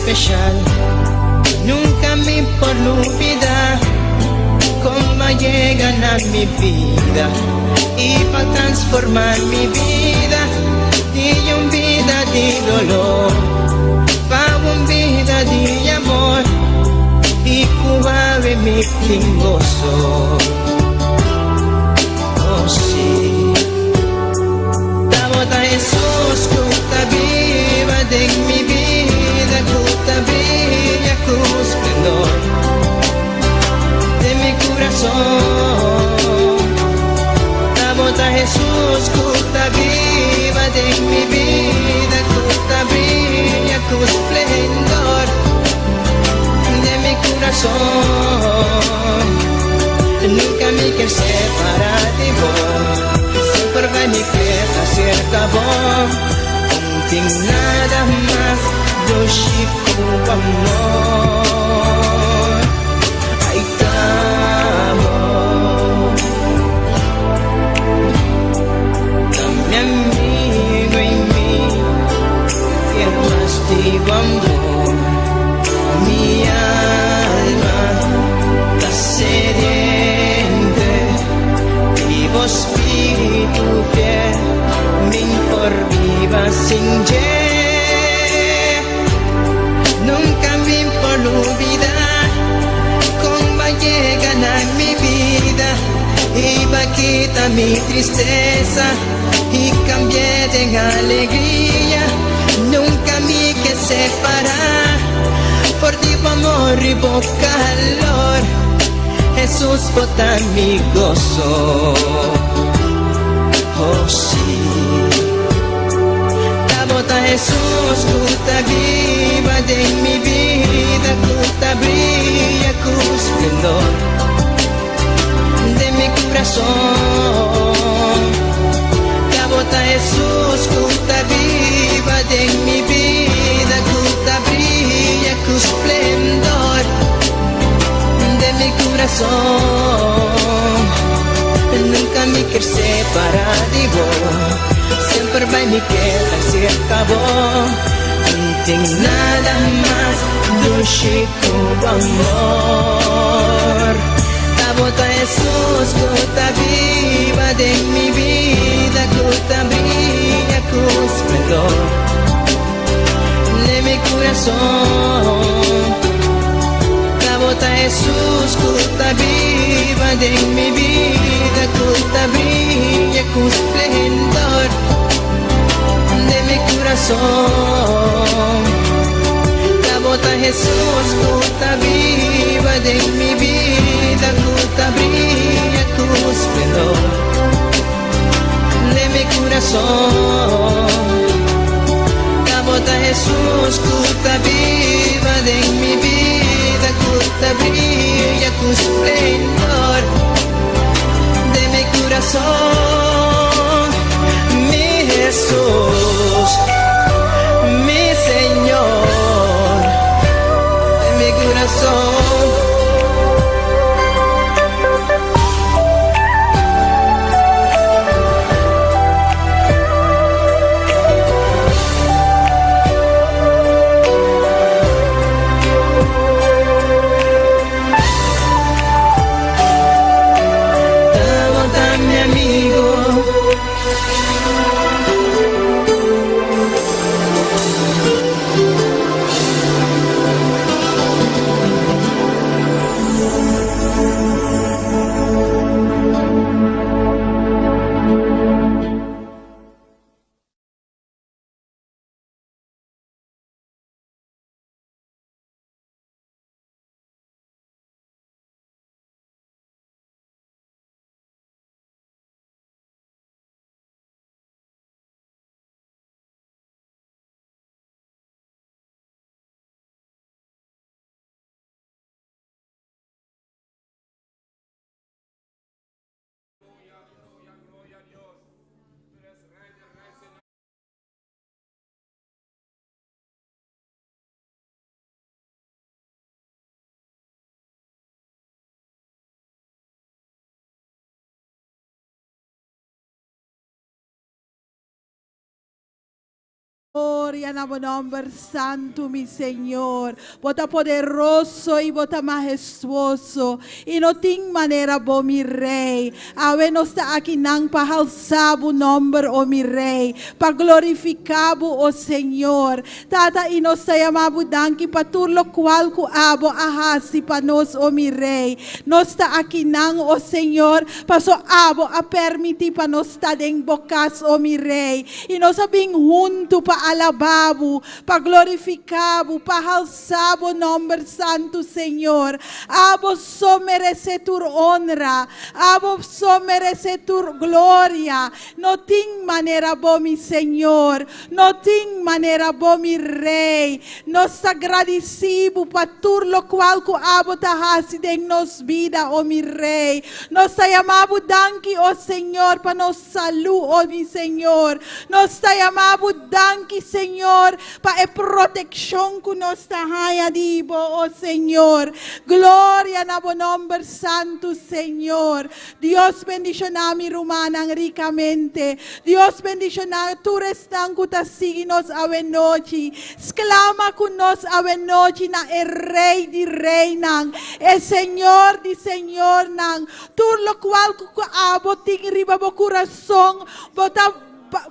Especial, nunca mi por lubida con a yega na mi bida y pa transforma mi bida di un bida di dolor pa un bida di amor y cu awe mi tin goso. Oh, si. Tabata Jesus cu ta biba den mi bida, cu ta briya cu esplendor den mi curason. Tabata Jesus cu ta biba den mi bida, cu ta briya cu esplendor den mi curason. Nunca mi kier separa di bo, semper bay mi kier ta cerca bo. No tin nada mas dushi cu amor. Ay, t'amo. Ta mi amigo y mi kier mas di bo amor. Mi alma ta sediente di bo spirito fiel, mi n' por biba sin dje. Nunca mi por lubida con b'a yega na mi bida y b'a kita mi tristesa y cambi'e den alegria. Nunca mi kier separa for di bo amor y bo calor. Jesus, bo ta mi goso. Oh, si. Tabata Jesus cu ta biba den mi bida, cu ta briya cu esplendor den mi curason. Tabata Jesus cu ta biba den mi bida, cu ta briya cu esplendor den mi curason. Nunca mi kier separa di bo, semper bay mi kier ta cerca bo. No tin nada mas dushi cu amor. Tabata Jesus cu ta biba den mi bida, cu ta briya cu esplendor den mi curason. Tabata Jesus cu ta biba den mi bida, cu ta briya cu esplendor den mi curason. Tabata Jesus cu ta biba den mi bida, cu ta briya cu esplendor den mi curason. Tabata Jesus cu ta biba den mi bida, cu ta briya cu esplendor den mi curason. Mi Jesus, mi Señor, den mi curason. Tabata mi amigo. Gloria na bo nomber santo, mi Señor. Bo ta poderoso y bo ta mahestuoso. Y no tin manera bo, mi Rey. Awe nos ta akinan pa halsa bo nomber, o mi Rey. Pa glorifica bo, o Señor. Tata, y nos ta yama bo danki pa tur locual cu abo a hasi pa nos, o mi Rey. Nos ta akinan, o Señor, paso abo a permiti pa nos ta den bo cas, o mi Rey. Y nos a bin hunto pa alaba bo, pa glorifica bo, pa halsa bo nomber santo, Señor. Abo so merece tur honra. Abo so merece tur gloria. No tin manera bo, mi Señor. No tin manera bo, mi Rey. Nos ta gradici bo pa tur locual cu abo ta hasi den nos bida, o mi Rey. Nos ta yama bo danki, o Señor, pa nos salud, o mi Señor. Nos ta yama bo danki, Señor, pa e proteccion cu nos ta haya di bo, o Señor. Gloria na bo nomber santo, Señor. Dios bendiciona mi rumannan ricamente. Dios bendiciona tur esnan cu ta sigui nos awe nochi. Sclama cu nos awe nochi na e Rey di Reynan, e Señor di Señornan. Tur locual cu abo tin riba bo curason, bo ta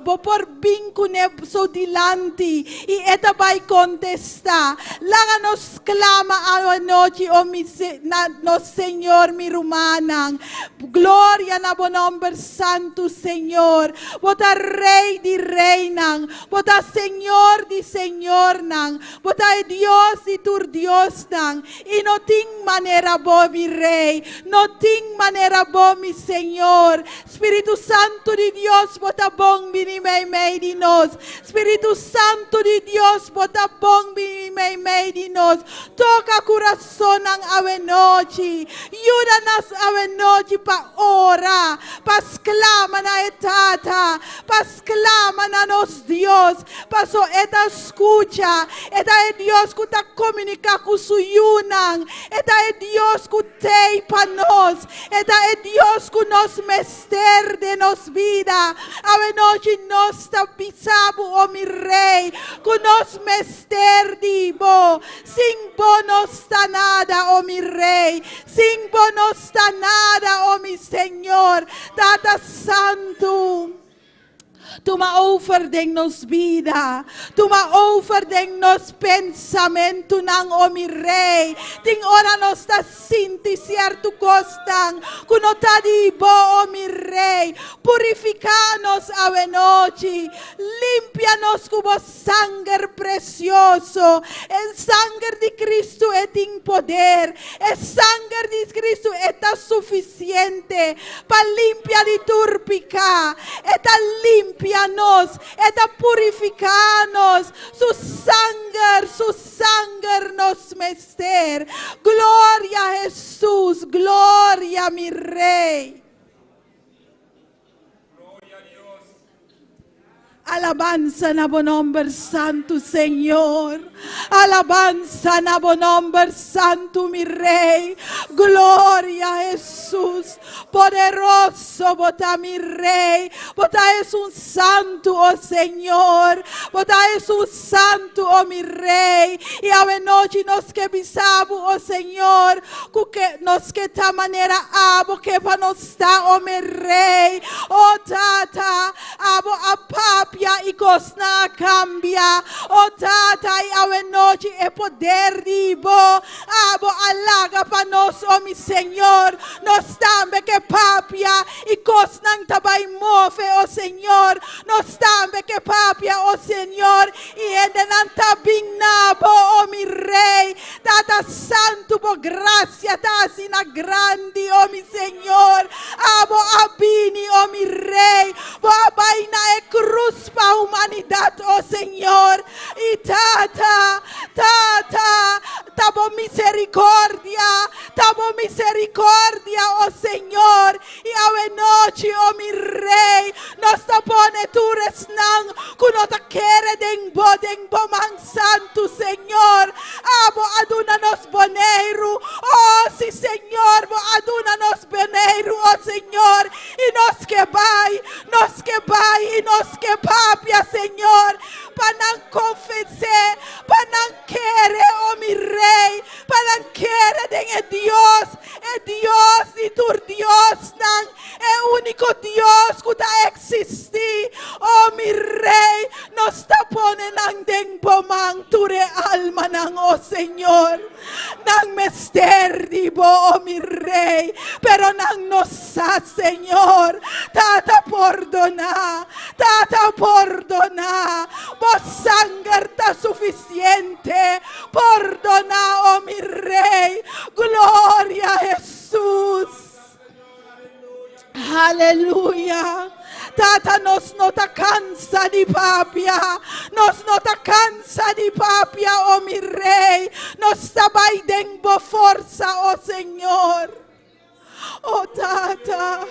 bo por bin cune so dilanti y e ta bay contesta. Laga nos sclama awe nochi, o mi na nos Señor, mi rumannan. Gloria na bo nomber santo, Señor. Bo ta Rey di Reynan. Bo ta Señor di Señornan. Bo ta e Dios di tur Diosnan. Y no tin manera bo, mi Rey. No tin manera bo, mi Señor. Spirito Santo di Dios, bo ta bon bini mei di nos. Spirito Santo di Dios, bo ta bon bini mei di nos. Toca curasonnan awe nochi. Yuda nos awe nochi pa ora, pa sclama na e Tata, pa sclama na nos Dios, paso e ta scucha, e ta e Dios cu ta comunica cu su yiunan, e ta e Dios cu t'ey pa nos, e ta e Dios cu nos mester den nos bida. Awe nochi nos ta bisa bo, o mi Rey, cu nos mester di bo. Sin bo no ta nada, o mi Rey. Sin bo no ta nada, o mi Señor. Tata Santo, tuma over den nos bida. Tuma over den nos pensamentonan, o mi Rey. Tin ora nos ta sinti cierto cosnan cu no ta di bo, o mi Rey. Purifica nos awe nochi. Limpia nos cu bo sanger precioso. E sanger di Cristo e tin poder. E sanger di Cristo ta suficiente pa limpia di tur pica. E ta limpia nos, e ta purifica nos. Su sanger nos mester. Gloria a Jesus, gloria, mi Rey. Gloria na Dios. Alabanza na bo nomber santo, Señor. Alabanza na bo nomber santo, mi Rey. Gloria a Jesus. Poderoso bo ta, mi Rey. Bo ta un santo, oh Señor. Bo ta un santo, oh mi Rey. Y awe nochi nos ke bisa bo, oh Señor, cu ke nos ke ta manera abo ke pa nos ta, oh mi Rey. Oh Tata, abo a papia y cosnan a cambia. Oh Tata, y awe nochi e poder di bo. Abo a laga pa nos, oh mi Señor. Nos tambe ke papia y cosnan ta bay move, oh Señor. Nos tambe ke papia, oh Señor. Y hendenan ta bin na bo, oh mi Rey. Tata Santo, bo gracia ta asina grandi, oh mi Señor. Abo a bini, oh mi Rey. Bo a bay na e cruz pa humanidad, oh Señor. Y Tata, Tata, ta bo misericordia, ta bo misericordia, oh Señor. Y awe nochi, oh mi Rey, nos ta pone tur esnan cu no ta kere den bo man santo, Señor. Abo a duna nos Boneiru. Oh, si Señor, bo a duna nos Boneiru, oh Señor. Y nos ke bay, nos ke bay, y nos ke papia, Señor. Pa nan konvensé pa nan kere, o mi Rei, pa nan kere den e Dios, e Dios di tur diosnan, e úniko Dios ku ta eksistí. O mi Rei, nos ta pone nan den bo man, tur e almanan, o Señor. Nan mester di bo, o mi Rei, pero nan no sa, Señor. Tata, pordoná. Tata, pordoná. Bo sanger ta sufisiente. Pordoná, o mi Rei. Gloria Hesus. Aleluya. Tata, nos no ta kansa di papia. Nos no ta kansa di papia, o mi Rei. Nos ta bai den bo forsa, o Señor. O Tata,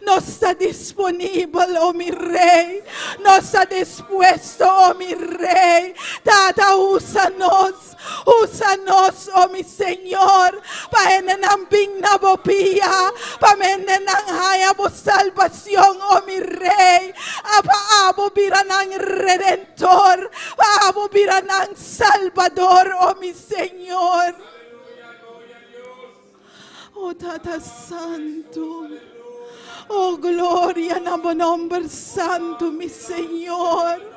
nos ta disponibel, o mi Rei. Nos ta dispuesto, o mi Rei. Tata, usa nos. Usa nos, o mi Señor, pa hendenan bin na bo pia, pa hendenan haña bo salbashon, o mi Rei. Pa abo bira nan Redentor, pa abo bira nan Salbador, o mi Señor. O Tata Santu, o gloria na bo nòmber santu, mi Señor.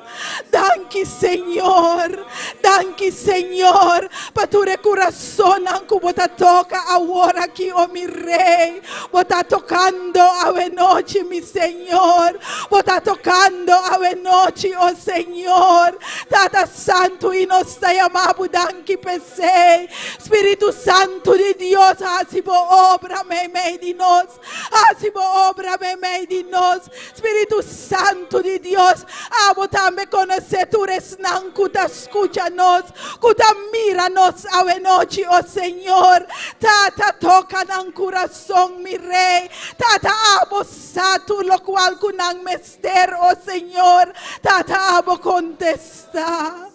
Danki, Señor. Danki, Señor, pa tur e kurasonnan ku bo ta toka awor aki, o mi Rei. Bo ta tokando awe nochi, mi Señor. Bo ta tokando awe nochi, o Señor. Tata Santu, i nos ta yama bo danki p'esei. Spiritu Santu di Dios, hasi bo obra meimei di nos. Hasi bo obra meimei di nos. Spiritu Santu di Dios, abo tambe konosé tur esnan ku ta skucha nos, ku ta mira nos awe nochi, o Señor. Tata, toka nan kurason, mi Rei. Tata, abo sa tur lokual ku nan mester, o Señor. Tata, abo kontestá.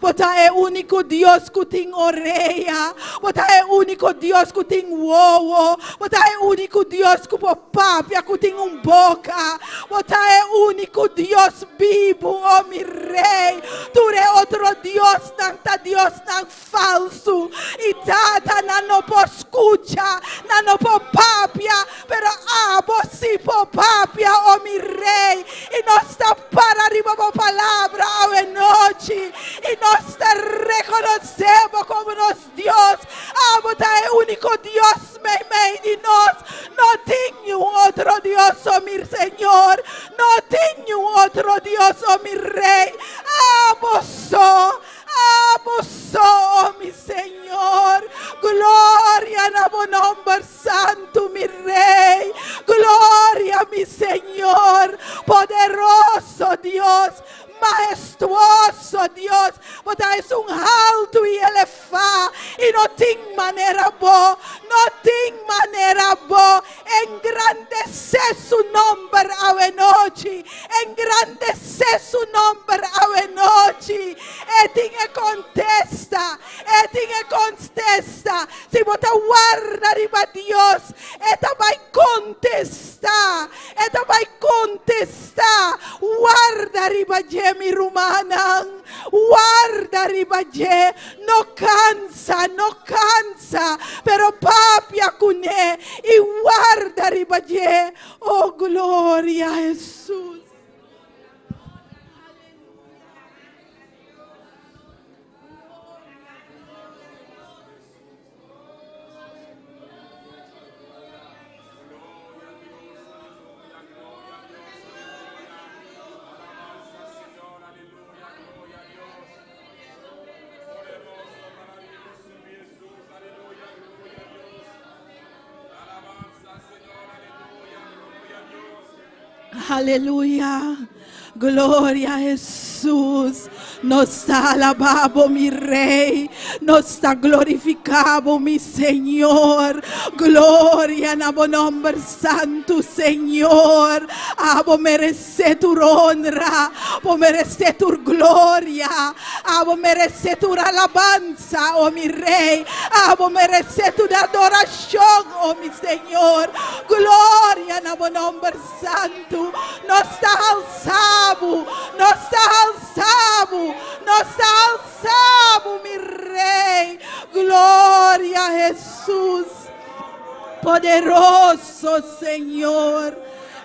Bo ta e úniko Dios ku tin orea. Bo ta e úniko Dios ku tin wowo. Bo ta e úniko Dios ku por papia, ku tin un boka. Bo ta e úniko Dios bibu, o mi Rei. Tur e otro diosnan ta diosnan falsu. I Tata, nan no por skucha, nan no por papia, pero abo sí por papia, o mi Rei. I nos ta para riba bo palabra awe nochi i nos ta rekonosé bo komo nos Dios. Abo ta e úniko Dios meimei di nos. No tin niun otro Dios, o mi Señor. No tin niun otro Dios, o mi Rei. Abo so, abo so, o mi Señor. Gloria na bo nòmber santu, mi Rei. Gloria, mi Señor. Poderoso Dios, mahestuoso Dios. Bo ta esun haltu i elevá i no tin manera bo, no tin manera bo. Engrandesé su nòmber awenochi, engrandesé su nòmber awenochi. E tin e kontesta, e tin e kontesta. Si bo ta warda riba Dios, e ta bai kontestá, e ta bai kontestá. Warda riba dje, mi rumannan, warda riba dje. No kansa, no kansa, pero papia kuné i warda riba dje. Oh, gloria Hesus! Aleluya. Gloria a Hesus. Nos ta alabá bo, mi Rei. Nos ta glorifiká bo, mi Señor. Gloria na bo nòmber santu, Señor. Abo meresé tur honra. Bo meresé tur gloria. Abo meresé tur alabansa, o mi Rei. Abo meresé tur adorashon, o mi Señor. Gloria na bo nòmber santu. Nos ta halsa bo, nos ta halsa bo, nos. Nos ta halsa bo, mi Rei. Gloria Hesus. Poderoso Señor.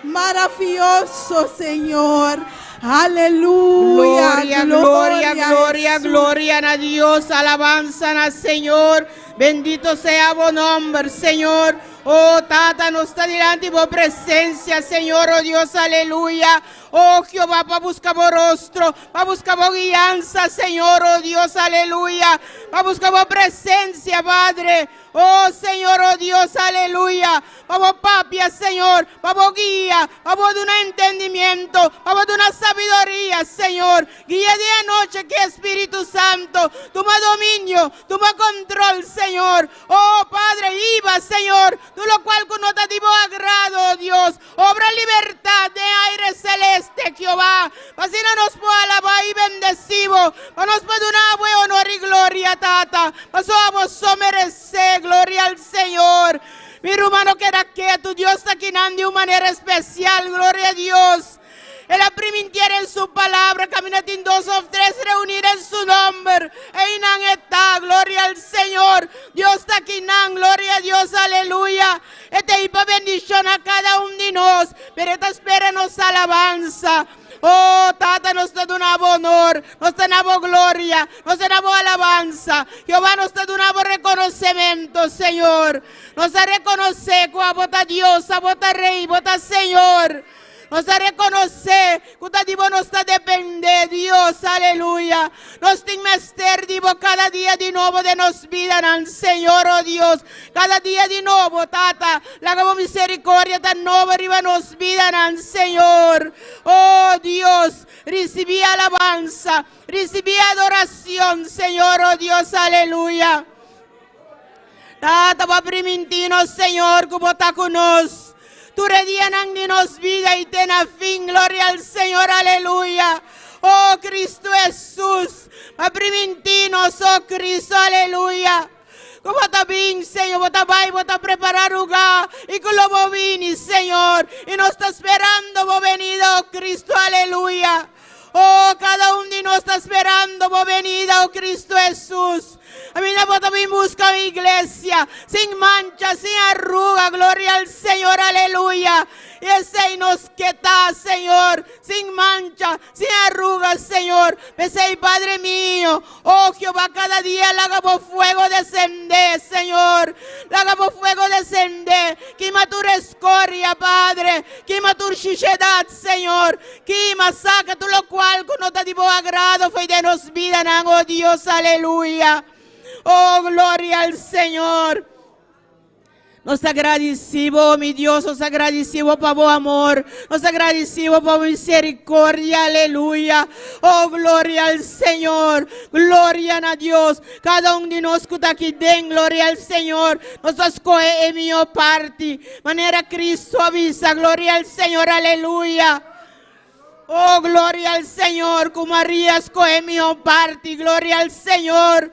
Maravioso Señor. Aleluya. Gloria, gloria, gloria, Jesús. Gloria na Dios, alabansa na Señor. Bendito sea bo nòmber, Señor. Oh, Tata, nos ta dilanti bo presensia, Señor, oh Dios, aleluya. Oh, Jehová, pa buska bo rostro, pa buska bo guiansa, Señor, oh Dios, aleluya. Pa buska bo presensia, Padre. Oh, Señor, oh Dios, aleluya. Pa bo papia, Señor, pa bo guia, pa bo duna entendimentu, pa bo duna sabiduria, Señor. Guia di anochi ku Spiritu Santu, tuma dominio, tuma kontròl, Señor. Oh, Padre, hiba, Señor, tur loke ku no ta di bo agrado, oh Dios. Obra libertat den aire seleste, Jehová. Pa asina nos por alabá i bendisí bo. Pa nos por duna honor i gloria, Tata. Pasobra abo so meresé, gloria na Señor. Mi ruman, keda ketu, Dios ta aki di un manera spesial, gloria na Dios. El a primintí den su palabra, kaminda tin dos òf tres reuní den su nòmber. Einan e ta, gloria na Señor. Dios ta aki, gloria na Dios, aleluya. E ta pa bendishoná kada un di nos, pero e ta spera nos alabansa. Oh, Tata, nos ta duna honor, nos ta duna gloria, nos ta duna alabansa. Jehová, nos ta duna rekonosementu, Señor. Nos ta rekonosé ku abo ta Dios, abo ta Rei, abo ta Señor. Nos ta rekonosé ku ta di bo nos ta dependé, Dios, aleluya. Nos tin mester di bo kada dia di nobo den nos bida, Señor, oh Dios. Kada dia di nobo, Tata. Laga bo miserikòrdia ta nobo riba nos bida, Señor. Oh Dios, risibí alabansa, risibí adorashon, Señor, oh Dios, aleluya. Tata, bo a primintí nos, Señor, ku bo ta ku nos. Tur dia di nos bida i te na fin, gloria na Señor, aleluya. Oh Kristu Hesus, a primintí nos, oh Kristu, aleluya. Ku bo ta bin, Señor, bo ta bai, bo ta prepará lugá i ku lo bo bini, Señor. I nos ta sperando bo benida, oh Kristu, aleluya. Oh, kada un di nos ta sperando bo benida, oh Kristu Hesus. Ami bo ta bin buska un iglesia sin mancha, sin aruga, gloria na Señor, aleluya. I esei nos ke ta, Señor, sin mancha, sin aruga, Señor. P'esei, Padre mío, oh Jehová, kada dia laga bo fuego desendé, Señor. Laga bo fuego desendé. Kima tur eskoria, Padre. Kima tur sushedat, Señor. Kima, saka tur loke ku no ta di bo agrado, for di nos bida, oh Dios, aleluya. Oh, gloria na Señor. Nos ta gradisí, mi Dios, nos ta gradisí pa bo amor, nos ta gradisí pa miserikòrdia, aleluya. Oh, gloria na Señor, gloria na Dios. Kada un di nos ku ta aki den, gloria na Señor. Nos a skohe e mihó parti, manera Kristu a bisa, gloria na Señor, aleluya. Oh, gloria na Señor, ku Maria a skohe e mihó parti, gloria na Señor.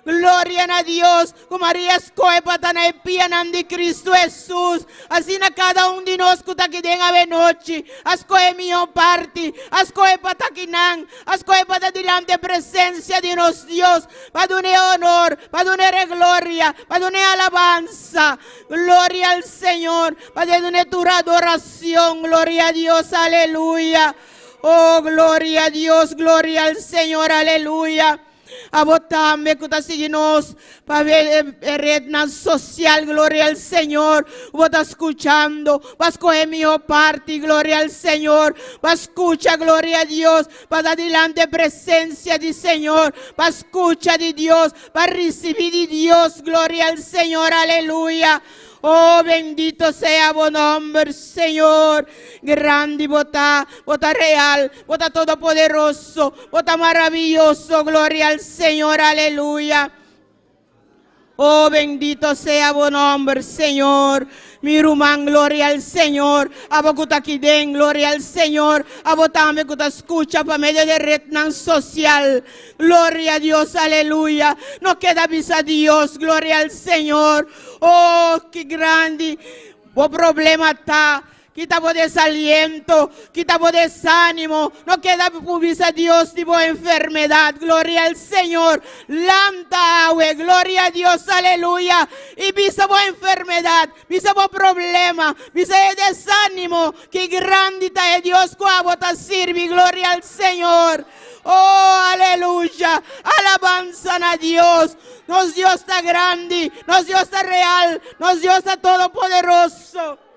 Gloria na Dios, ku Maria a skohe pa ta na pianan di Kristu Hesus. Asina kada un di nos ku ta aki den anochi, a skohe e mihó parti, a skohe pa ta akinan, a skohe pa ta dilanti presensia di nos Dios, pa duna honor, pa duna gloria, pa duna alabansa. Gloria na Señor, pa duna tur adorashon, gloria na Dios, aleluya. Oh, gloria na Dios, gloria na Señor, aleluya. Abo tambe ku ta sigui nos pa ret sosial, gloria na Señor. Bo ta skuchando, bo a skohe e mihó parti, gloria na Señor. Bo a skucha, gloria na Dios, pa ta dilanti presensia di Señor, pa skucha di Dios, pa risibí di Dios, gloria na Señor, aleluya. Oh, bendito sea bo nòmber, Señor. Grandi bo ta, bo ta real, bo ta todopoderoso, bo ta maravioso, gloria na Señor, aleluya. Oh, bendito sea bo nòmber, Señor. Mi ruman, gloria na Señor. Abo ku ta aki den, gloria na Señor. Abo tambe ku ta skucha pa medio di ret sosial. Gloria na Dios, aleluya. No keda bisa Dios, gloria na Señor. Oh, ki grandi. Bo problema ta. Kita bo desaliento, kita bo desánimo. No keda bisa Dios di bo enfermedat. Gloria al Señor. Lanta awe, gloria a Dios, aleluya. I bisa bo enfermedat, bisa bo problema, bisa e desánimo. Ki grandi ta e Dios ku abo ta sirbi. Gloria al Señor. Oh, aleluya. Alabansa na Dios. Nos Dios ta grandi, nos Dios ta real, nos Dios ta todopoderoso.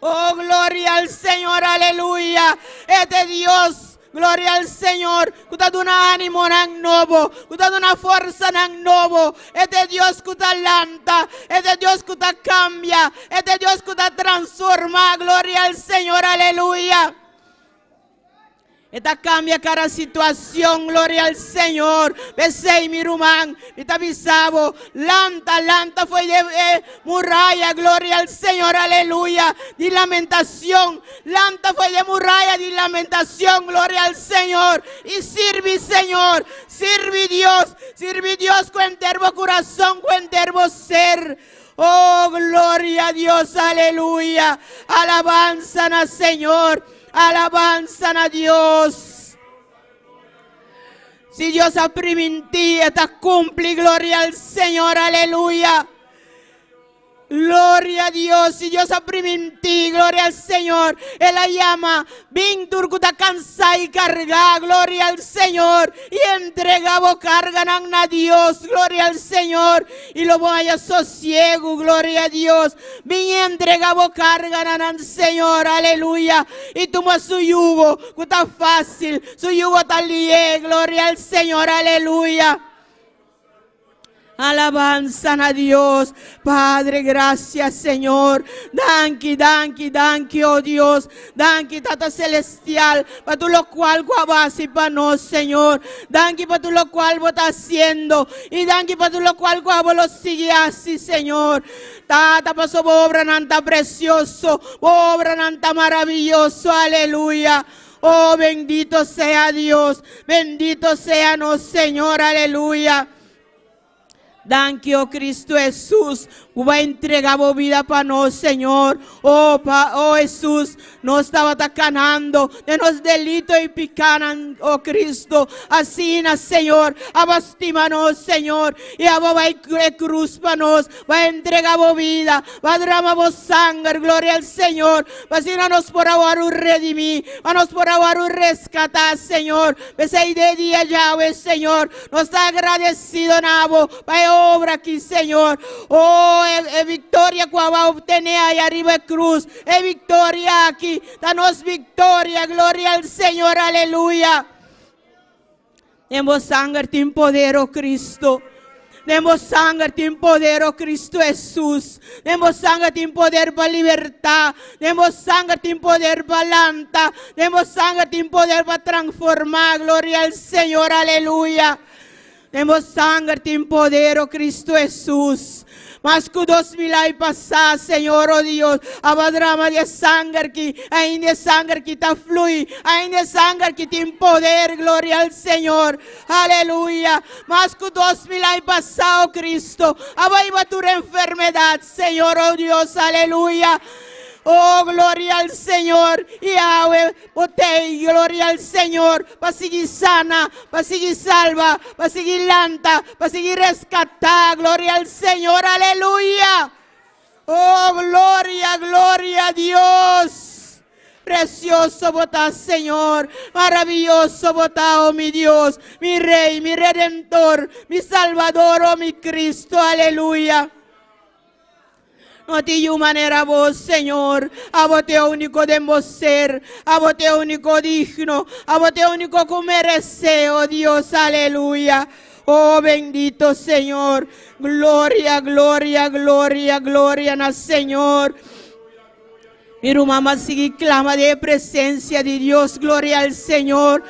Oh, gloria al Señor, aleluya. E Dios, gloria al Señor, ku ta duna ánimonan nobo, ku ta duna forsanan nobo. E Dios ku ta lanta, e Dios ku ta kambia, e Dios ku ta transformá. Gloria al Señor, aleluya. E ta kambia kada situashon, gloria al Señor. P'esei, mi ruman, mi ta bisa bo, lanta, lanta for di muraya, gloria al Señor, aleluya. Di lamentashon, lanta for di muraya di lamentashon, gloria al Señor. I sirbi Señor, sirbi Dios, sirbi Dios ku henter kurason, ku henter ser. Oh, gloria a Dios, aleluya. Alabansa na Señor, alabansa na Dios. Si Dios a primintí, ta kumpli, gloria al Señor, aleluya. Gloria a Dios, si Dios a primintí, gloria al Señor. El a yama, bin tur ku ta kansá i kargá, gloria al Señor. I entregá bo karganan na Dios, gloria al Señor. I lo bo haña sosiegu, gloria a Dios. Bin entregá bo karganan na Señor, aleluya. I tuma su yugo, ku ta fásil, su yugo ta lihé, gloria al Señor, aleluya. Alabansa na Dios. Padre, gracias, Señor. Danki, danki, danki, oh Dios. Danki, Tata Selestial, pa tur lokual ku bo a hasi pa nos, Señor. Danki pa tur lokual bo ta hasiendo. I danki pa tur lokual ku bo lo sigui hasi, Señor. Tata, paso bo obranan ta presioso, bo obranan ta maravioso, aleluya. Oh, bendito sea Dios, bendito sea nos Señor, aleluya. Danki, oh Kristu Hesus, ku a entregá bo bida pa nos, Señor. Oh, pa, oh Hesus, nos tabata kanando den nos delito i pikánan, oh Kristu. Asina, Señor, abo a stima nos, Señor. I abo a bai krus pa nos, a entregá bo bida, a drama bo sanger, gloria al Señor. Asina nos por a wòrdu redimí, pa nos por a wòrdu reskatá, Señor. P'esei di dia djawe, Señor, nos ta agradesido na bo pa e obra aki, Señor. Oh, e viktoria ku bo a optené ei riba krus. E viktoria aki, ta nos viktoria, gloria al Señor, aleluya. Den bo sanger tin poder, oh Kristu. Den bo sanger tin poder, oh Kristu Hesus. Den bo sanger tin poder pa libertat. Den bo sanger tin poder pa lanta. Den bo sanger tin poder pa transformá. Gloria al Señor, aleluya. Den bo sanger tin poder, oh Kristu Hesus. Mas ku 2000 aña pasá, Señor, oh Dios, bo a drama e sanger ku, ainda sanger ku ta flui, ainda sanger ku tin poder, gloria al Señor, aleluya. Mas ku 2000 aña pasá, oh Kristu, abo a hiba tur enfermedat, Señor, oh Dios, aleluya. Oh, gloria al Señor. I awe, bo t'ei, gloria al Señor, pa sigui sana, pa sigui salba, pa sigui lanta, pa sigui reskatá, gloria al Señor, aleluya. Oh, gloria, gloria a Dios. Presioso bo ta, Señor. Maravioso bo ta, oh mi Dios, mi Rei, mi Redentor, mi Salbador, oh mi Kristu, aleluya. No tin manera bo, Señor. Abo ta úniko den bo ser. Abo ta úniko digno. Abo ta úniko ku meresé, oh Dios, aleluya. Oh bendito Señor. Gloria, gloria, gloria, gloria na Señor. Mi ruman, sigui klama den presensia di Dios. Gloria al Señor.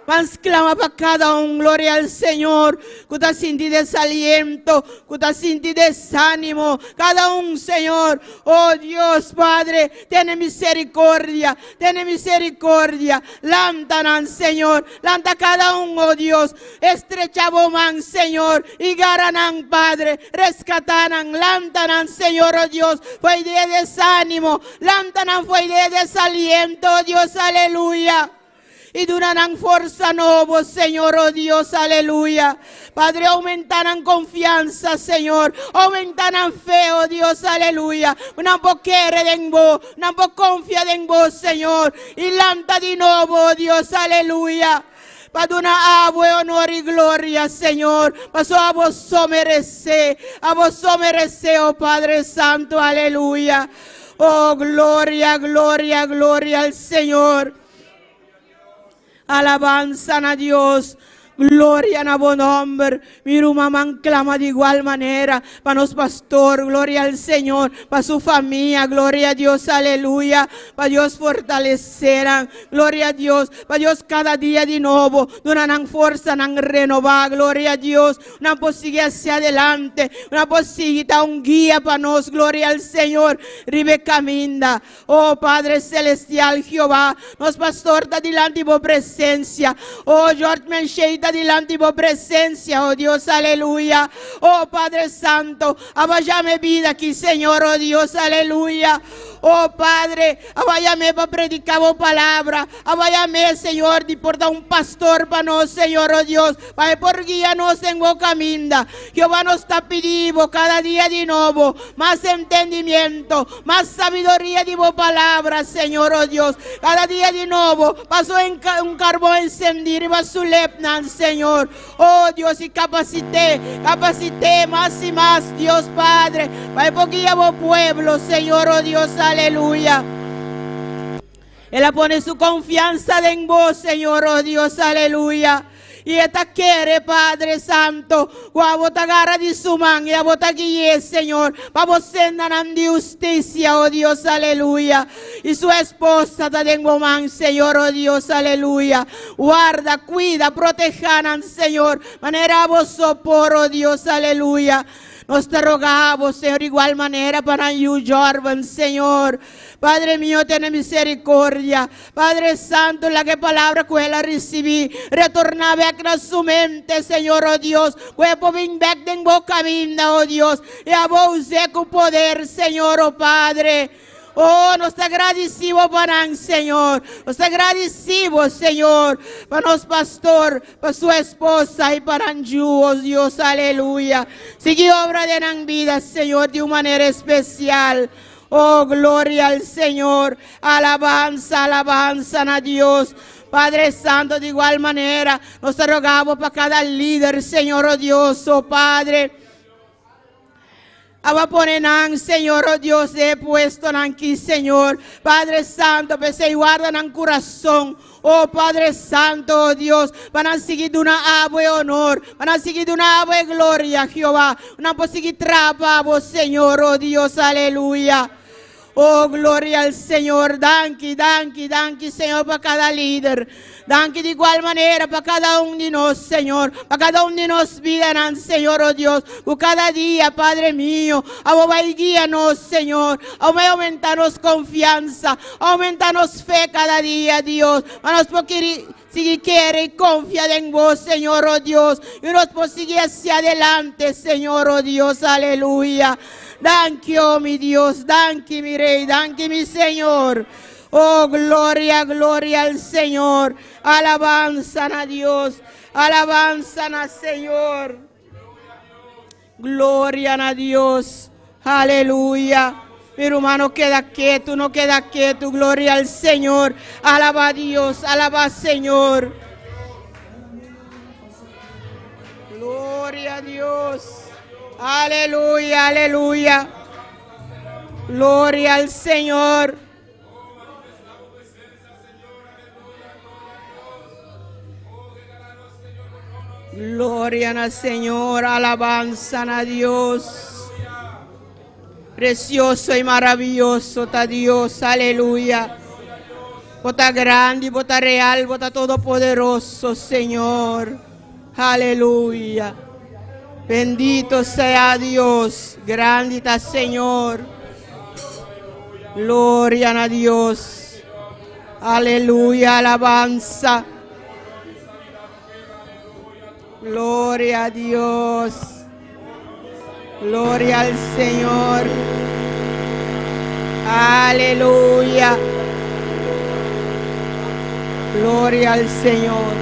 Ban sklama pa kada un, gloria al Señor, ku ta sinti desaliento, ku ta sinti desánimo. Kada un, Señor. Oh Dios, Padre, tene misericordia, tene misericordia. Lanta nan, Señor. Lanta kada un, oh Dios. Estrecha bo man, Señor, i gara nan, Padre. Reskatá nan, lanta nan, Señor, oh Dios, fo'i di e desánimo. Lanta nan fo'i di e desaliento, oh Dios, aleluya. I duna nan forsa nobo, Señor, oh Dios, aleluya. Padre, oumentá nan konfiansa, Señor. Oumentá nan fe, oh Dios, aleluya. Ku nan por kere den bo, nan por konfia den bo, Señor. I lanta di nobo, oh Dios, aleluya. Pa duna abo e honor i gloria, Señor, paso abo so meresé, abo so meresé, oh Padre Santo, aleluya. Oh, gloria, gloria, gloria al Señor. Alabansa na Dios. Gloria na bo nomber. Mi rumannan klama di igual manera pa nos pastor, gloria al Señor, pa su famia, gloria a Dios, aleluya, pa Dios fortalesé nan, gloria a Dios, pa Dios kada dia di nobo duna nan forsanan renobá, gloria a Dios, nan por sigui hacia adelante, nan por sigui ta un guia pa nos, gloria al Señor, riba e kaminda. Oh Padre Celestial Jehová, nos pastor ta dilanti bo presencia. Oh George Menshey ta dilanti bo presencia, oh Dios, aleluya. Oh Padre Santo, aba yama e bida aki, Señor, oh Dios, aleluya. Oh Padre, aba yam'é pa predica bo palabra. Aba yam'é, Señor, di por ta un pastor pa nos, Señor, oh Dios, pa e por guia nos den bo caminda. Jehová, nos ta pidi bo cada dia di nobo mas entendimiento, Mas sabiduria di bo palabra, Señor, oh Dios. Kada dia di nobo, paso un karbon encendí riba su lepnan, Señor. Oh Dios, i kapasit'é, kapasit'é mas i mas, Dios Padre, pa e por guia bo pueblo, Señor, oh Dios, aleluya. El a pone su konfiansa den bo, Señor, oh Dios, aleluya. I e ta kere, Padre Santo, ku abo ta gara di su man i abo ta gui'é, Señor, pa bo sendanan di hustisia, oh Dios, aleluya. I su esposa ta den bo man, Señor, oh Dios, aleluya. Warda, kuida, protehá nan, Señor, manera abo so por, oh Dios, aleluya. Nos ta roga abo, Señor, igual manera pa nan yu Jorven, Señor. Padre mio, tene misericordia. Padre Santo, laga e palabra ku el a risibí retorná bèk na su mente, Señor, oh Dios, ku e por bin bèk den bo kaminda, oh Dios, i abo us'é ku poder, Señor, oh Padre. Oh, nos ta gradisí bo pa nan, Señor. Nos ta gradisí bo, Señor, pa nos pastor, pa su esposa i pa nan yu, oh Dios, aleluya. Sigui obra den nan bida, Señor, di un manera espesial. Oh, gloria al Señor. Alabansa, alabansa na Dios. Padre Santo, di igual manera, nos ta rogabo pa kada lider, Señor, oh Dios, oh Padre. Abo a pone nan, Señor, oh Dios, den e puestonan aki, Señor. Padre Santo, p'esei warda nan kurason. Oh Padre Santo, oh Dios, pa nan sigui duna abo e honor, pa nan sigui duna abo e gloria, Jehová. Nan por sigui traha pa abo, Señor, oh Dios, aleluya. Oh, gloria al Señor. Danki, danki, danki, Señor, pa kada lider. Danki di igual manera pa kada un di nos, Señor, pa kada un di nos bidanan, Señor, oh Dios, ku kada dia, Padre mio, abo bai guia nos, Señor, abo bai aumenta nos konfiansa, Aumenta nos fe kada dia, Dios, pa nos por kiri sigui kere i konfia den Bo, Señor, oh Dios, i nos por sigui hacia adelante, Señor, oh Dios, aleluya. Danki, oh mi Dios, danki, mi Rey, danki, mi Señor. Oh, gloria, gloria al Señor. Alabanza na Dios, alabanza na Señor. Gloria na Dios. Aleluya. Mi ruman no keda ketu, no keda ketu. Gloria al Señor. Alaba Dios, alaba Señor. Gloria a Dios. Aleluya, aleluya. Gloria al Señor. Gloria na Señor, alabanza na Dios. Precioso y maravilloso ta Dios, aleluya. Bo ta grandi, Bo ta real, Bo ta todopoderoso, Señor. Aleluya. Bendito sea Dios. Grandi ta Señor. Gloria na Dios. Aleluya, alabansa. Gloria a Dios. Gloria al Señor. Aleluya. Gloria al Señor.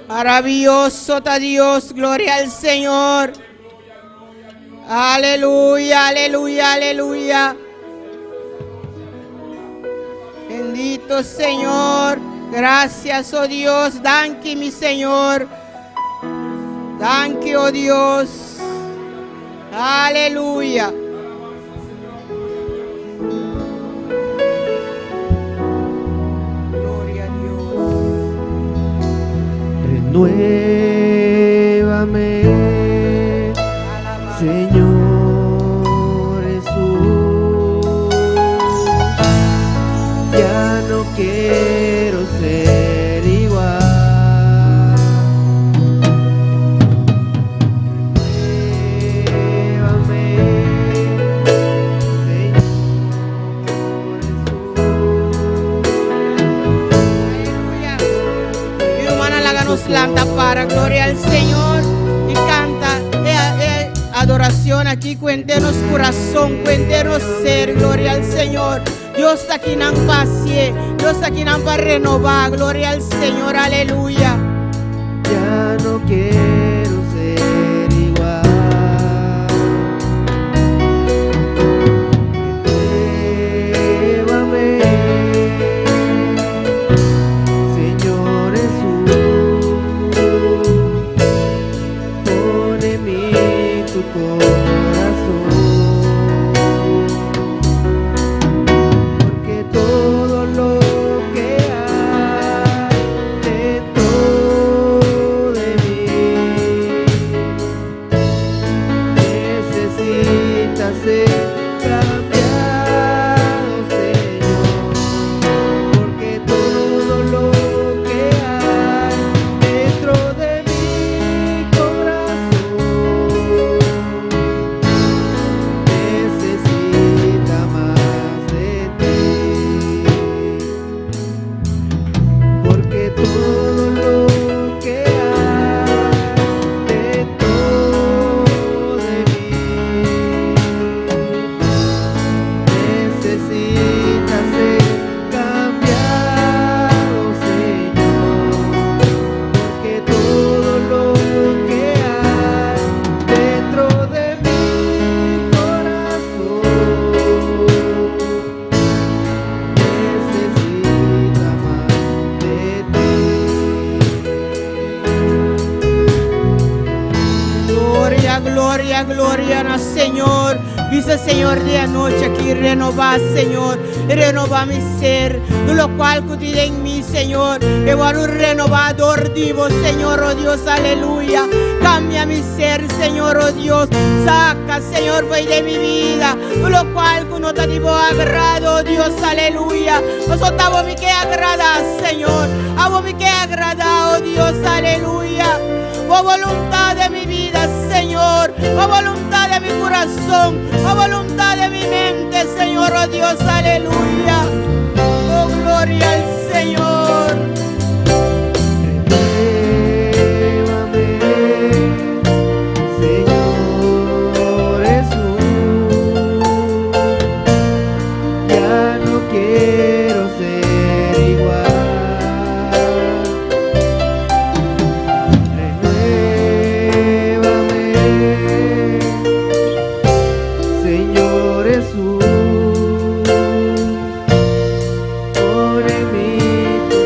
Maravilloso ta Dios. Gloria al Señor. Aleluya, aleluya, aleluya. Bendito Señor. Gracias, oh Dios. Danki, mi Señor. Danki, oh Dios. Aleluya. Gloria a Dios. Renuévame, Señor Jesús. Ya no quiero ser igual. Renuévame, Señor Jesús. Aleluya. Mi rumannan, laga nos lanta para gloria al Señor i kanta e adorashon aki. Ku nos kurason, ku nos ser, gloria al Señor. Dios ta aki nan pa Dios ta aki nan pa renobá, gloria al Señor, aleluya. Ya no quiero ser igual. Renuévame, Señor Jesús. Pon en mí tu corazón. Porque todo lo que hay dentro de mí necesita ser cambiado, Señor. Porque todo lo que hay dentro de mi corazón necesita más de ti. Porque todo lo que hay dentro de mí necesita ser cambiado, Señor. Porque todo lo que hay dentro de mi corazón necesita más de ti. Gloria, gloria, gloria na Señor. Bisa Señor di anochi aki, renobá, Señor. Renobá mi ser, lo kual ku tin den mi, Señor. E un renovador vivo, Señor, oh Dios, aleluya. Kambia mi ser, Señor, oh Dios. Saka, Señor, for di mi bida. Lo kual ku no ta di agrado, oh Dios, aleluya. Nos mi ke agradá, Señor. Abo mi ke agradá, oh Dios, aleluya. Oh boluntat di mi bida, Señor. Oh boluntat di mi kurason. Oh boluntat di mi mente, Señor, oh Dios, aleluya. Oh, gloria al Señor. Renuévame, Señor Jesús. Ya no quiero ser igual. Renuévame, Señor Jesús. Pon en mí tu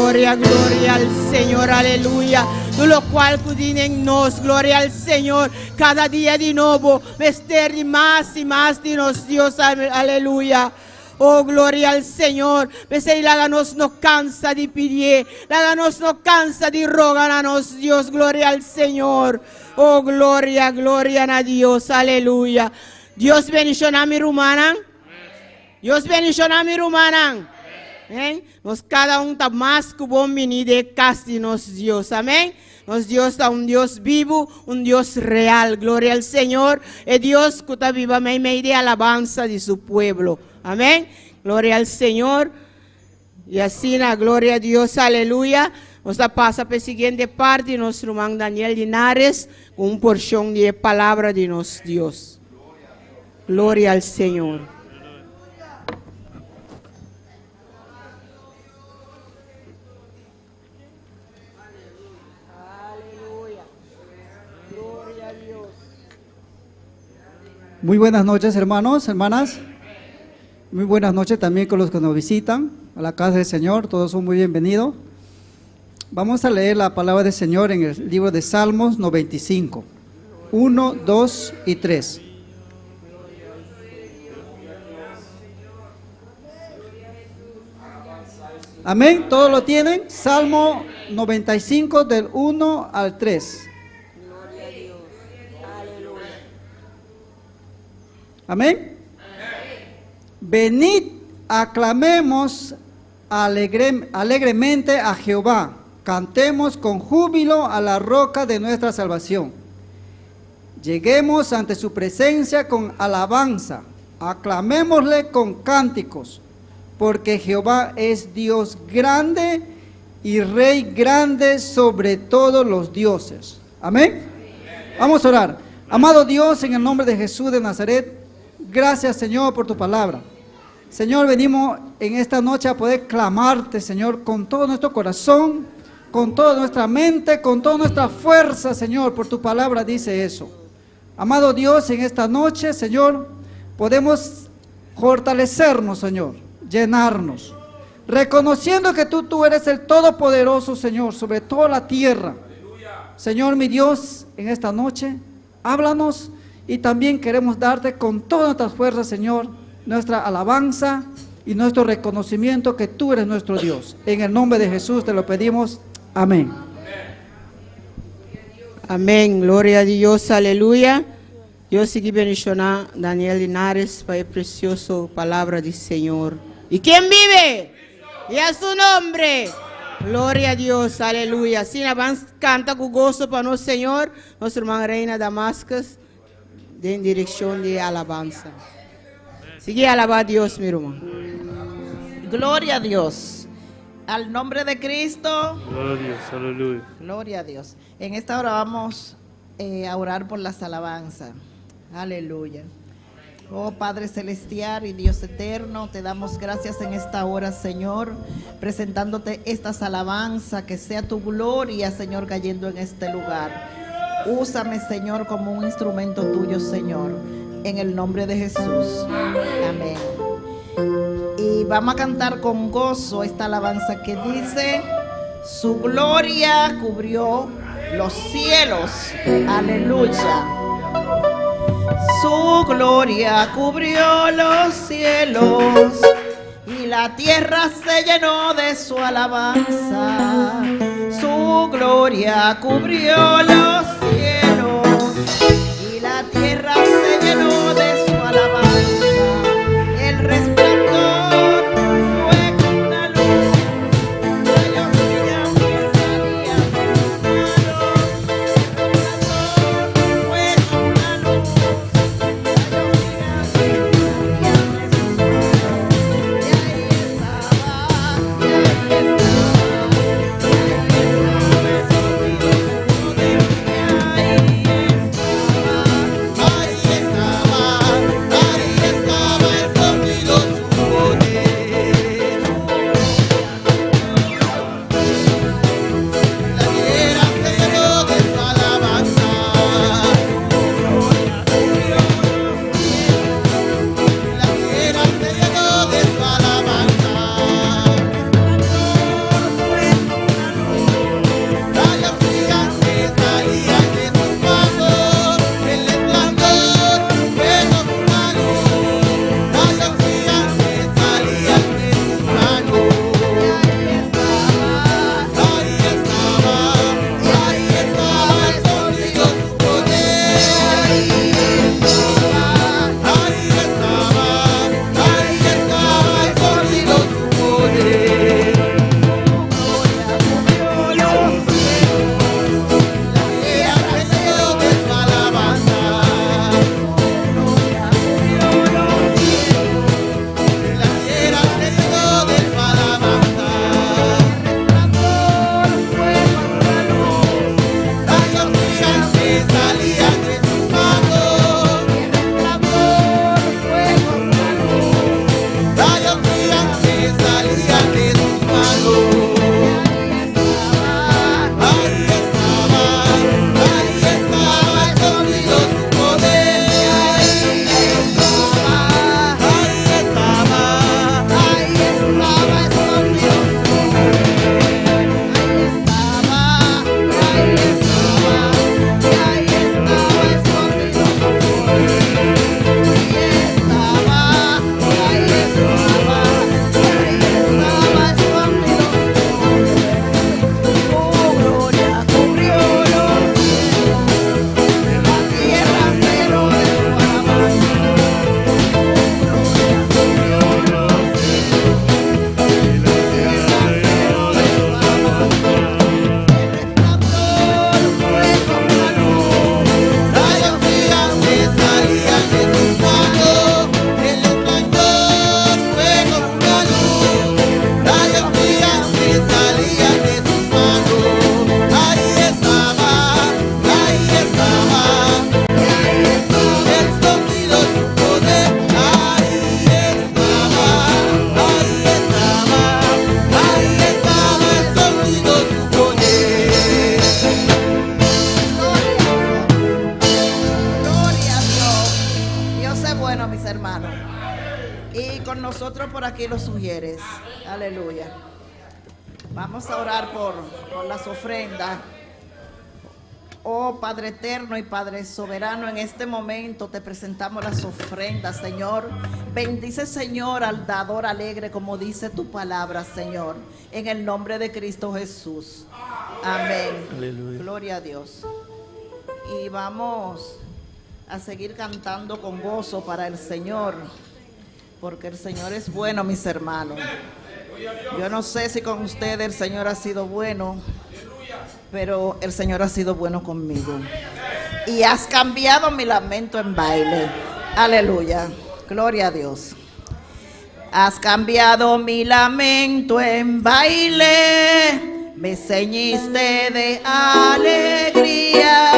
Gloria, gloria al Señor, aleluya. Tur lokual ku tin den nos, gloria al Señor. Kada dia di nobo, mester di mas i mas di nos Dios, aleluya. Oh, gloria al Señor. P'esei laga nos no kansa di pidié. Laga nos no kansa di roga na nos Dios, gloria al Señor. Oh, gloria, gloria na Dios, aleluya. Dios bendishoná mi rumannan. Dios bendishoná mi rumannan. Amèn. Nos kada un ta mas ku bon biní den e kas di nos Dios. Amèn. Nos Dios ta un Dios bibu, un Dios real. Gloria al Señor, e Dios ku ta biba meimei di alabansa di su pueblo. Amèn. Gloria al Señor. I asina, gloria a Dios, aleluya. Nos ta pasa pa e siguiente parti, nos ruman Daniel Linares, ku un porshon di e palabra di nos Dios. Gloria al Señor. Muy buenas noches, hermanos, hermanas. Muy buenas noches también con los que nos visitan a la casa del Señor. Todos son muy bienvenidos. Vamos a leer la palabra del Señor en el libro de Salmos 95, 1, 2 y 3. Amén, todos lo tienen. Salmo 95 del 1 al 3. Amén. Venid, aclamemos alegremente a Jehová. Cantemos con júbilo a la roca de nuestra salvación. Lleguemos ante su presencia con alabanza. Aclamémosle con cánticos porque Jehová es Dios grande y Rey grande sobre todos los dioses. Amén. Vamos a orar. Amado Dios, en el nombre de Jesús de Nazaret, gracias Señor por tu palabra. Señor, venimos en esta noche a poder clamarte, Señor, con todo nuestro corazón, con toda nuestra mente, con toda nuestra fuerza, Señor, por tu palabra dice eso. Amado Dios, en esta noche, Señor, podemos fortalecernos, Señor, llenarnos, reconociendo que tú, tú eres el Todopoderoso, Señor, sobre toda la tierra. Señor, mi Dios, en esta noche, háblanos y también queremos darte con todas nuestras fuerzas, Señor, nuestra alabanza y nuestro reconocimiento que tú eres nuestro Dios. En el nombre de Jesús te lo pedimos. Amén. Amèn. Gloria na Dios. Aleluya. Dios sigui bendishoná Daniel Linares pa e presioso palabra di Señor. ¿I ken biba? I a su nòmber. Gloria na Dios. Aleluya. Asina, ban kanta ku goso pa nos Señor, nos ruman Reina Damascus, den direkshon di alabansa. Sigui alabá Dios, mi ruman. Gloria a Dios. Al nombre de Cristo. Gloria a Dios, aleluya. Gloria a Dios. En esta hora vamos a orar por las alabanzas. Aleluya. Oh Padre Celestial y Dios Eterno, te damos gracias en esta hora, Señor, presentándote estas alabanzas, que sea tu gloria, Señor, cayendo en este lugar. Úsame, Señor, como un instrumento tuyo, Señor, en el nombre de Jesús. Amén. Y vamos a cantar con gozo esta alabanza que dice, su gloria cubrió los cielos. Aleluya. Su gloria cubrió los cielos y la tierra se llenó de su alabanza. Su gloria cubrió los cielos y la tierra se llenó de su alabanza. El resplandor fue como una luz, rayos brillantes salían de sus manos. El resplandor fue como una luz, rayos brillantes salían de sus manos. Y ahí estaba, y ahí estaba, y ahí estaba escondido su poder brillar. nosotros por aquí los sugieres. Aleluya. Vamos a orar por, por las ofrendas. Oh Padre eterno y Padre soberano, en este momento te presentamos las ofrendas, Señor. Bendice, Señor, al dador alegre, como dice tu palabra, Señor. En el nombre de Cristo Jesús. Amén. Aleluya. Gloria a Dios. Y vamos a seguir cantando con gozo para el Señor, porque el Señor es bueno, mis hermanos. Yo no sé si con ustedes el Señor ha sido bueno, pero el Señor ha sido bueno conmigo. Y has cambiado mi lamento en baile. Aleluya. Gloria a Dios. Has cambiado mi lamento en baile, me ceñiste de alegría,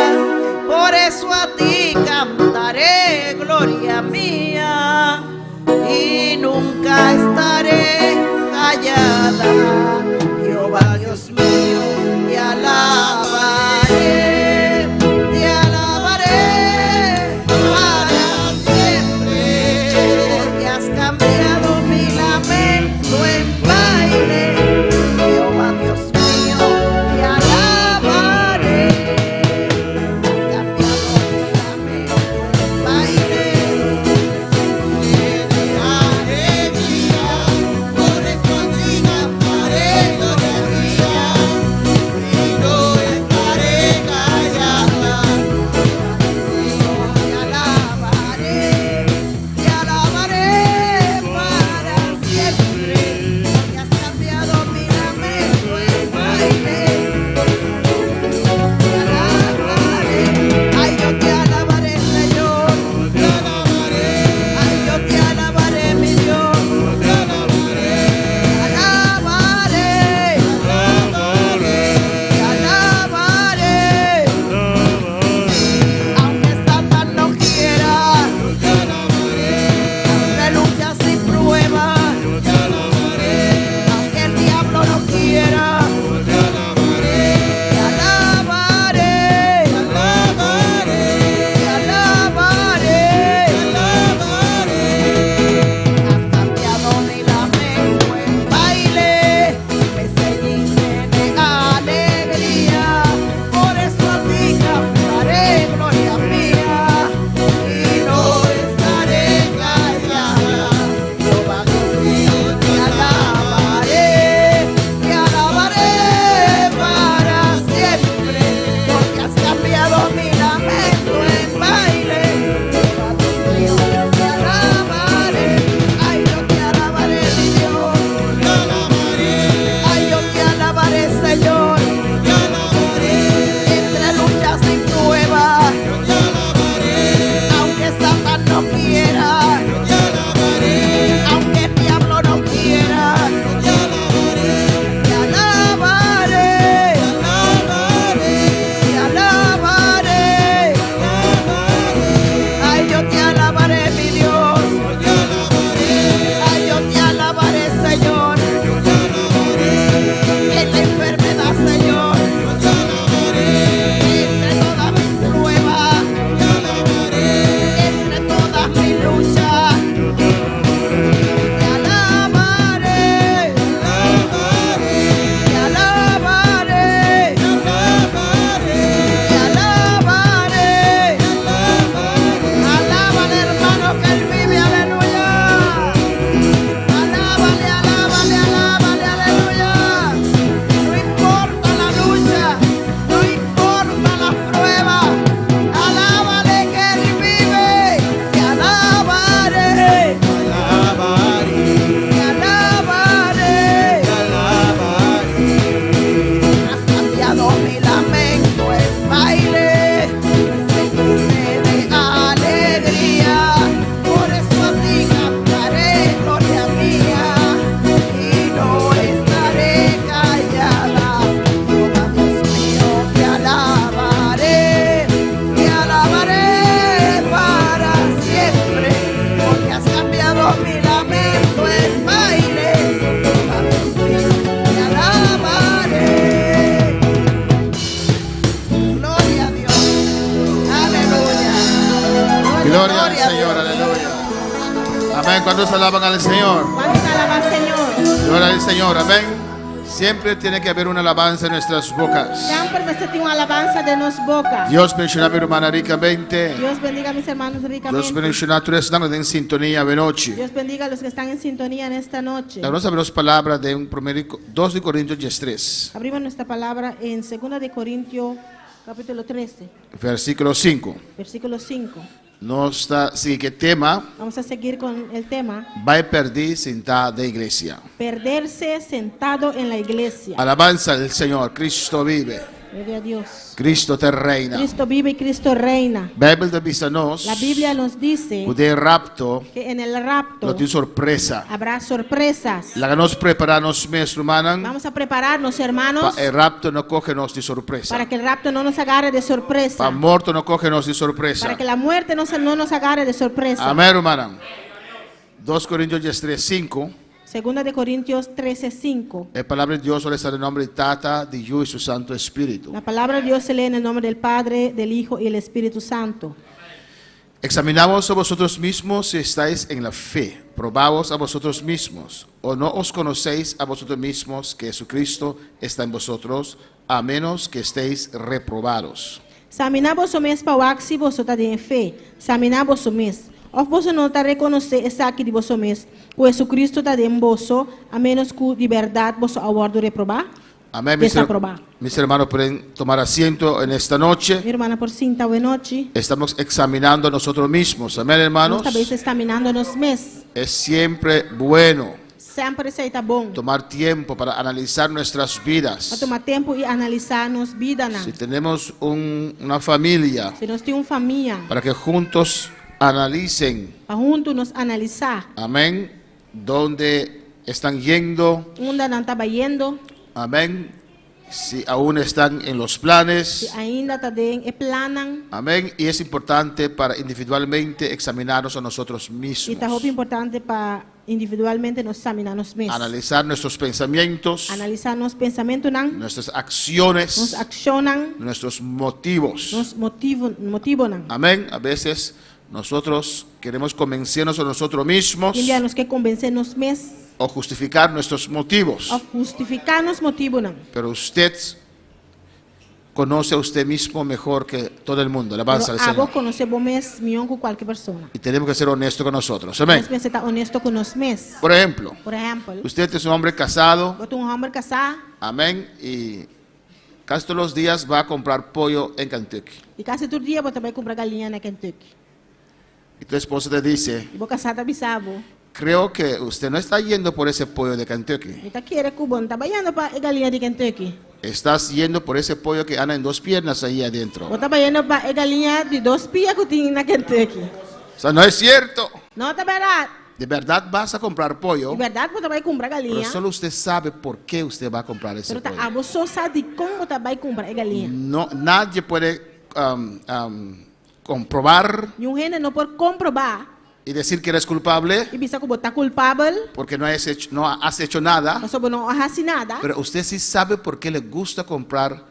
por eso a ti cantaré, gloria mía, y nunca estaré callada. Jehová Dios mío, te alabaré, te alabaré para siempre, porque has cambiado mi lamento en baile. Jehová Dios mío, te alabaré. Has cambiado mi lamento en baile. Te alabaré, te alabaré para siempre, porque has cambiado mi lamento en baile. Te alabaré, ay yo te alabaré, Señor. Ay yo te alabaré, mi Dios. Te alabaré, te alabaré. Aunque Satán no quiera, aunque luchas y pruebas, aunque el diablo no quiera, te alabaré, te alabaré. Has cambiado mi lamento en baile, me ceñiste de alegría, por eso a ti cantaré, gloria mía, y no estaré callada. Jehová Dios mío, te alabaré, te alabaré para siempre, porque has cambiado mi lamento en baile. Jehová Dios mío, te alabaré, ay yo te alabaré, mi Dios. Ay, yo te alabaré, Señor. Entre luchas y pruebas, aunque Satán no quiera, aunque el diablo no quiera, te alabaré, te alabaré. Ay, yo te alabaré, mi Dios. Ay, yo te alabaré, Señor. En la enfermedad, Señor. Entre todas mis pruebas, entre todas mis luchas, te alabaré, te alabaré, te alabaré. Alábale, hermano, que él vive, aleluya. Alábale, alábale, alábale, aleluya. No importa la lucha, no importa las pruebas. Alábale que él vive. Te alabaré, te alabaré. Has cambiado mi lamento en baile, me ceñiste de alegría. Por eso a ti cantaré, gloria mía, y no estaré callada. Jehová Dios mío, te alabaré, te alabaré para siempre, porque has cambiado mi lamento en baile. Jehová Dios mío, te alabaré. Gloria a Dios. Aleluya. Gloria al a Señor, Dios. aleluya. Amén. ¿Cuántos alaban al Señor? Kuantu ta alabá Señor? Gloria al Señor. Amén. Siempre tiene que haber una alabanza en nuestras bocas. Semper mester tin un alabansa den nos boka. Dios bendiciona mi rumannan ricamente. Dios bendiga a mis hermanos Dios ricamente. bendiciona tur esnan den sintonia awe nochi. Dios bendiga a los que están en sintonía en esta noche. Nos ta habri nos palabra den primer 2 di Corintios 13, Abrimos nuestra palabra en 2 de Corintios capítulo 13, versículo 5. versículo 5. Nos ta sigui ku e tema Vamos a seguir con el tema. Bai perdí sintá den iglesia. Perderse sentado en la iglesia. Alabanza al Señor, Cristo vive. Gloria a Dios. Cristo ta reina. Cristo vive y Cristo reina. Bijbel ta bisa nos La Biblia nos dice ku den rapto que en el rapto lo tin sorpresa. habrá sorpresas. Laga nos prepará nos mes, rumannan, Vamos a prepararnos, hermanos, pa e rapto no kohe nos di sorpresa. para que el rapto no nos agarre de sorpresa. Pa morto no kohe nos di sorpresa. Para que la muerte no, no nos agarre de sorpresa. Amèn, rumannan. 2 Korintionan 13, 5. Segunda de Corintios 13, 5. E palabra di Dios ta lesa den nòmber di Tata, di Yu i su Santu Spiritu. La palabra de Dios se lee en el nombre del Padre, del Hijo y el Espíritu Santo. Examinaos a vosotros mismos si estáis en la fe. Probaos a vosotros mismos. ¿O no os conocéis a vosotros mismos que Jesucristo está en vosotros, a menos que estéis reprobados? Saminá boso mes pa wak si boso ta den e fe. Saminá boso mes. Òf boso no ta rekonosé esaki di boso mes, ku Hesukristu ta den boso, a ménos ku di bèrdat boso a wòrdu reprobá? Amén, mis, Desaprobá. mis hermanos pueden tomar asiento en esta noche. Mi rumannan por sinta awe nochi. Estamos examinando a nosotros mismos. Amén, hermanos. Nos ta eksaminando nos mes. Es siempre bueno Semper esei ta bon. tomar tiempo para analizar nuestras vidas. Pa tuma tempu i analisá nos bidanan. Si tenemos una familia, Si nos tin un famia, para que juntos analicen, pa huntu nos analisá. amén, dónde están yendo, Unda nan ta bayendo, amén, si aún están en los planes, si ainda ta den e plannan. amén, y es importante para individualmente examinarnos a nosotros I ta mismos, hopi importante pa individualmente nos saminá nos mes. analizar nuestros pensamientos, Analisá nos pensamentunan, nuestras nos acciones, akshonnan, nuestros motivos. nos motivo, motivonan. Amén. A veces nosotros queremos convencernos a nosotros mismos Tin bia nos ke konvensé nos mes o justificar nuestros motivos. òf hustifiká nos motivonan. Pero usted conoce a usted mismo mejor que todo el mundo. Alabanza Pero al abo Señor. konosé bo mes mihó ku kualke persona. Y tenemos que ser honestos con nosotros. Amén. Nos mester ta honesto ku nos mes. Por ejemplo, Por ehèmpel, usted es un hombre casado. bo ta un hòmber kasá Amén. Y casi todos los días va a comprar pollo en Kentucky. i kasi tur dia bo ta bai kumpra galiña na Kentucky. Y tu esposa te dice, I bo kasá ta bisa bo, creo que usted no está yendo por ese pollo de Kentucky. Mi ta kere ku bo no ta bayendo pa e galiña di Kentucky. Estás yendo por ese pollo que anda en dos piernas ahí adentro. Bo ta bayendo pa e galiña di dos pia ku tin na Kentucky. O sea, no es cierto. No ta bèrdat. De verdad vas a comprar pollo, Di bèrdat bo ta bai kumpra pero galiña. solo usted sabe por qué usted va a comprar ese Pero ta pollo. abo so sa dikon bo ta bai kumpra e galiña. No, nadie puede comprobar Niun hende no por komprobá y decir que eres culpable i bisa ku bo ta kulpabel porque no has hecho, no has hecho nada, pasobra bo no a hasi nada. pero usted sí sabe por qué le gusta comprar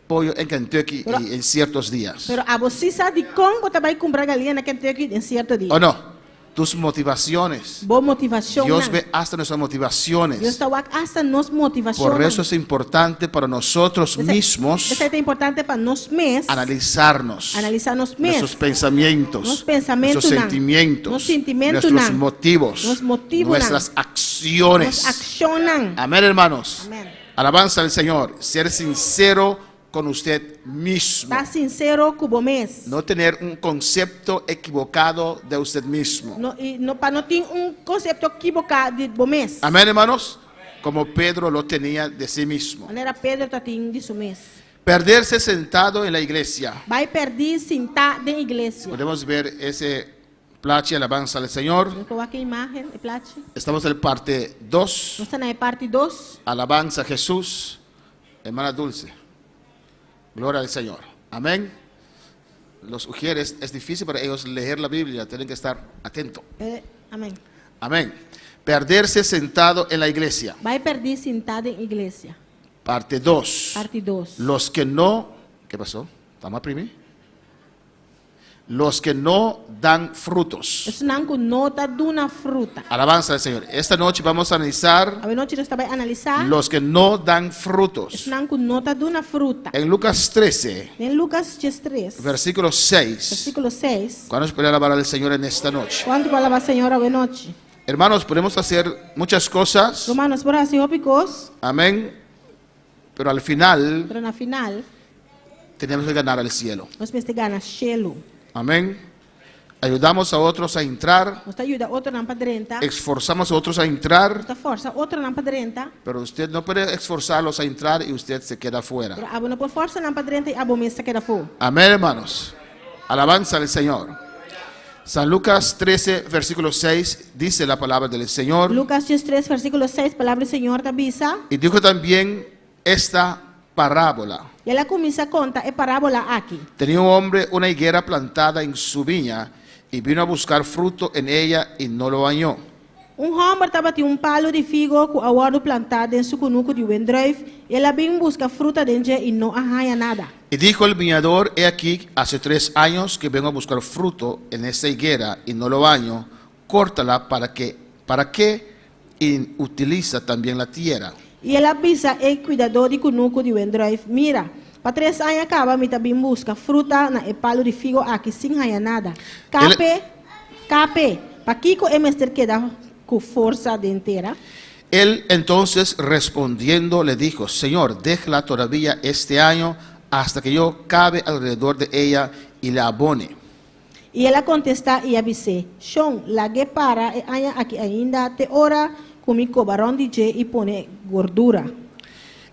pollo en Kentucky Pero- y en ciertos días. Pero abo sí sa dikon bo ta bai kumpra galiña na Kentucky den sierto dia. ¿O no? Tus motivaciones. Bo motivashonnan. Dios ve hasta nuestras motivaciones. Dios ta wak hasta nos motivashonnan. Por eso es importante para nosotros mismos P'esei ta importante pa nos mes analizarnos. analisá nos mes. Nuestros pensamientos, Nos pensamentunan. nuestros sentimientos, Nos sentimentunan. nuestros motivos, Nos motivonan. nuestras acciones. Nos akshonnan. Amén, hermanos. Amén. Alabanza al Señor. Ser sincero con usted mismo. Ta sinsero ku bo mes. No tener un concepto equivocado de usted mismo. No, i no, pa no tin un konsepto ekivoká di bo mes. Amén, hermanos. Como Pedro lo tenía de sí mismo. Manera Pedro tatin di su mes. Perderse sentado en la iglesia. Bai pèrdí sintá den iglesia. Podemos ver ese plachi, alabanza al Señor. Nos por wak e imágen, e plachi. Estamos en parte 2. Nos ta na e parti 2. Alabanza a Jesús. Hermana Dulce. Gloria al Señor. Amén. Los ujieres, es difícil para ellos leer la Biblia, tienen que estar atentos. Eh, amén. Amén. Perderse sentado en la iglesia. Bai pèrdí sintá den iglesia. Parte 2. Parti 2. Los que no. ¿Qué pasó? ¿Estamos a primi? Los que no dan frutos. Esnan ku no ta duna fruta. Alabanza al Señor. Esta noche vamos a analizar Awe nochi nos ta bai analisá los que no dan frutos. esnan ku no ta duna fruta. En Lucas 13, Den Lucas 13, versículo 6. versíkulo 6. ¿Cuántos pueden alabar al Señor en esta noche? Kuantu por alabá Señor awe nochi? Hermanos, podemos hacer muchas cosas. Ruman, nos por hasi hopi kos, Amén. Pero al final pero na final tenemos que ganar al cielo. nos mester gana shelu. Amén. Ayudamos a otros a entrar, Nos ta yuda otronan pa drenta, esforzamos a otros a entrar, nos ta forsa otronan pa drenta, pero usted no puede esforzarlos a entrar y usted se queda fuera. pero abo no por forsa nan pa drenta i abo mes ta keda afó. Amén, hermanos. Alabanza al Señor. San Lucas 13, versículo 6, dice la palabra del Señor. Lucas 13, versíkulo 6, palabra di Señor ta bisa. Y dijo también esta parábola. I el a kuminsá konta e parábola aki. Tenía un hombre una higuera plantada en su viña y vino a buscar fruto en ella y no lo halló. Un hòmber tabatin un palu di figo ku a wòrdu plantá den su kunuku di wendrùif, i el a bin buska fruta den dje i no a haña nada. Y dijo el viñador, He aquí, hace tres años que vengo a buscar fruto en esta higuera y no lo hallo, córtala para que, ¿para qué inutiliza también la tierra? I el a bisa e kuidadó di kunuku di wendrùif, Mira, pa tres aña kaba mi ta bin buska fruta na e palu di figo aki sin haña nada. Kap'é, kap'é! Pakiko e mester keda ku forsa den tera? Él entonces respondiendo le dijo, Señor, déjala todavía este año hasta que yo cabe alrededor de ella y la abone. I el a kontestá i a bis'é, Shon, lag'é para e aña aki ainda te ora ku mi koba rònt di dje i pone gordura.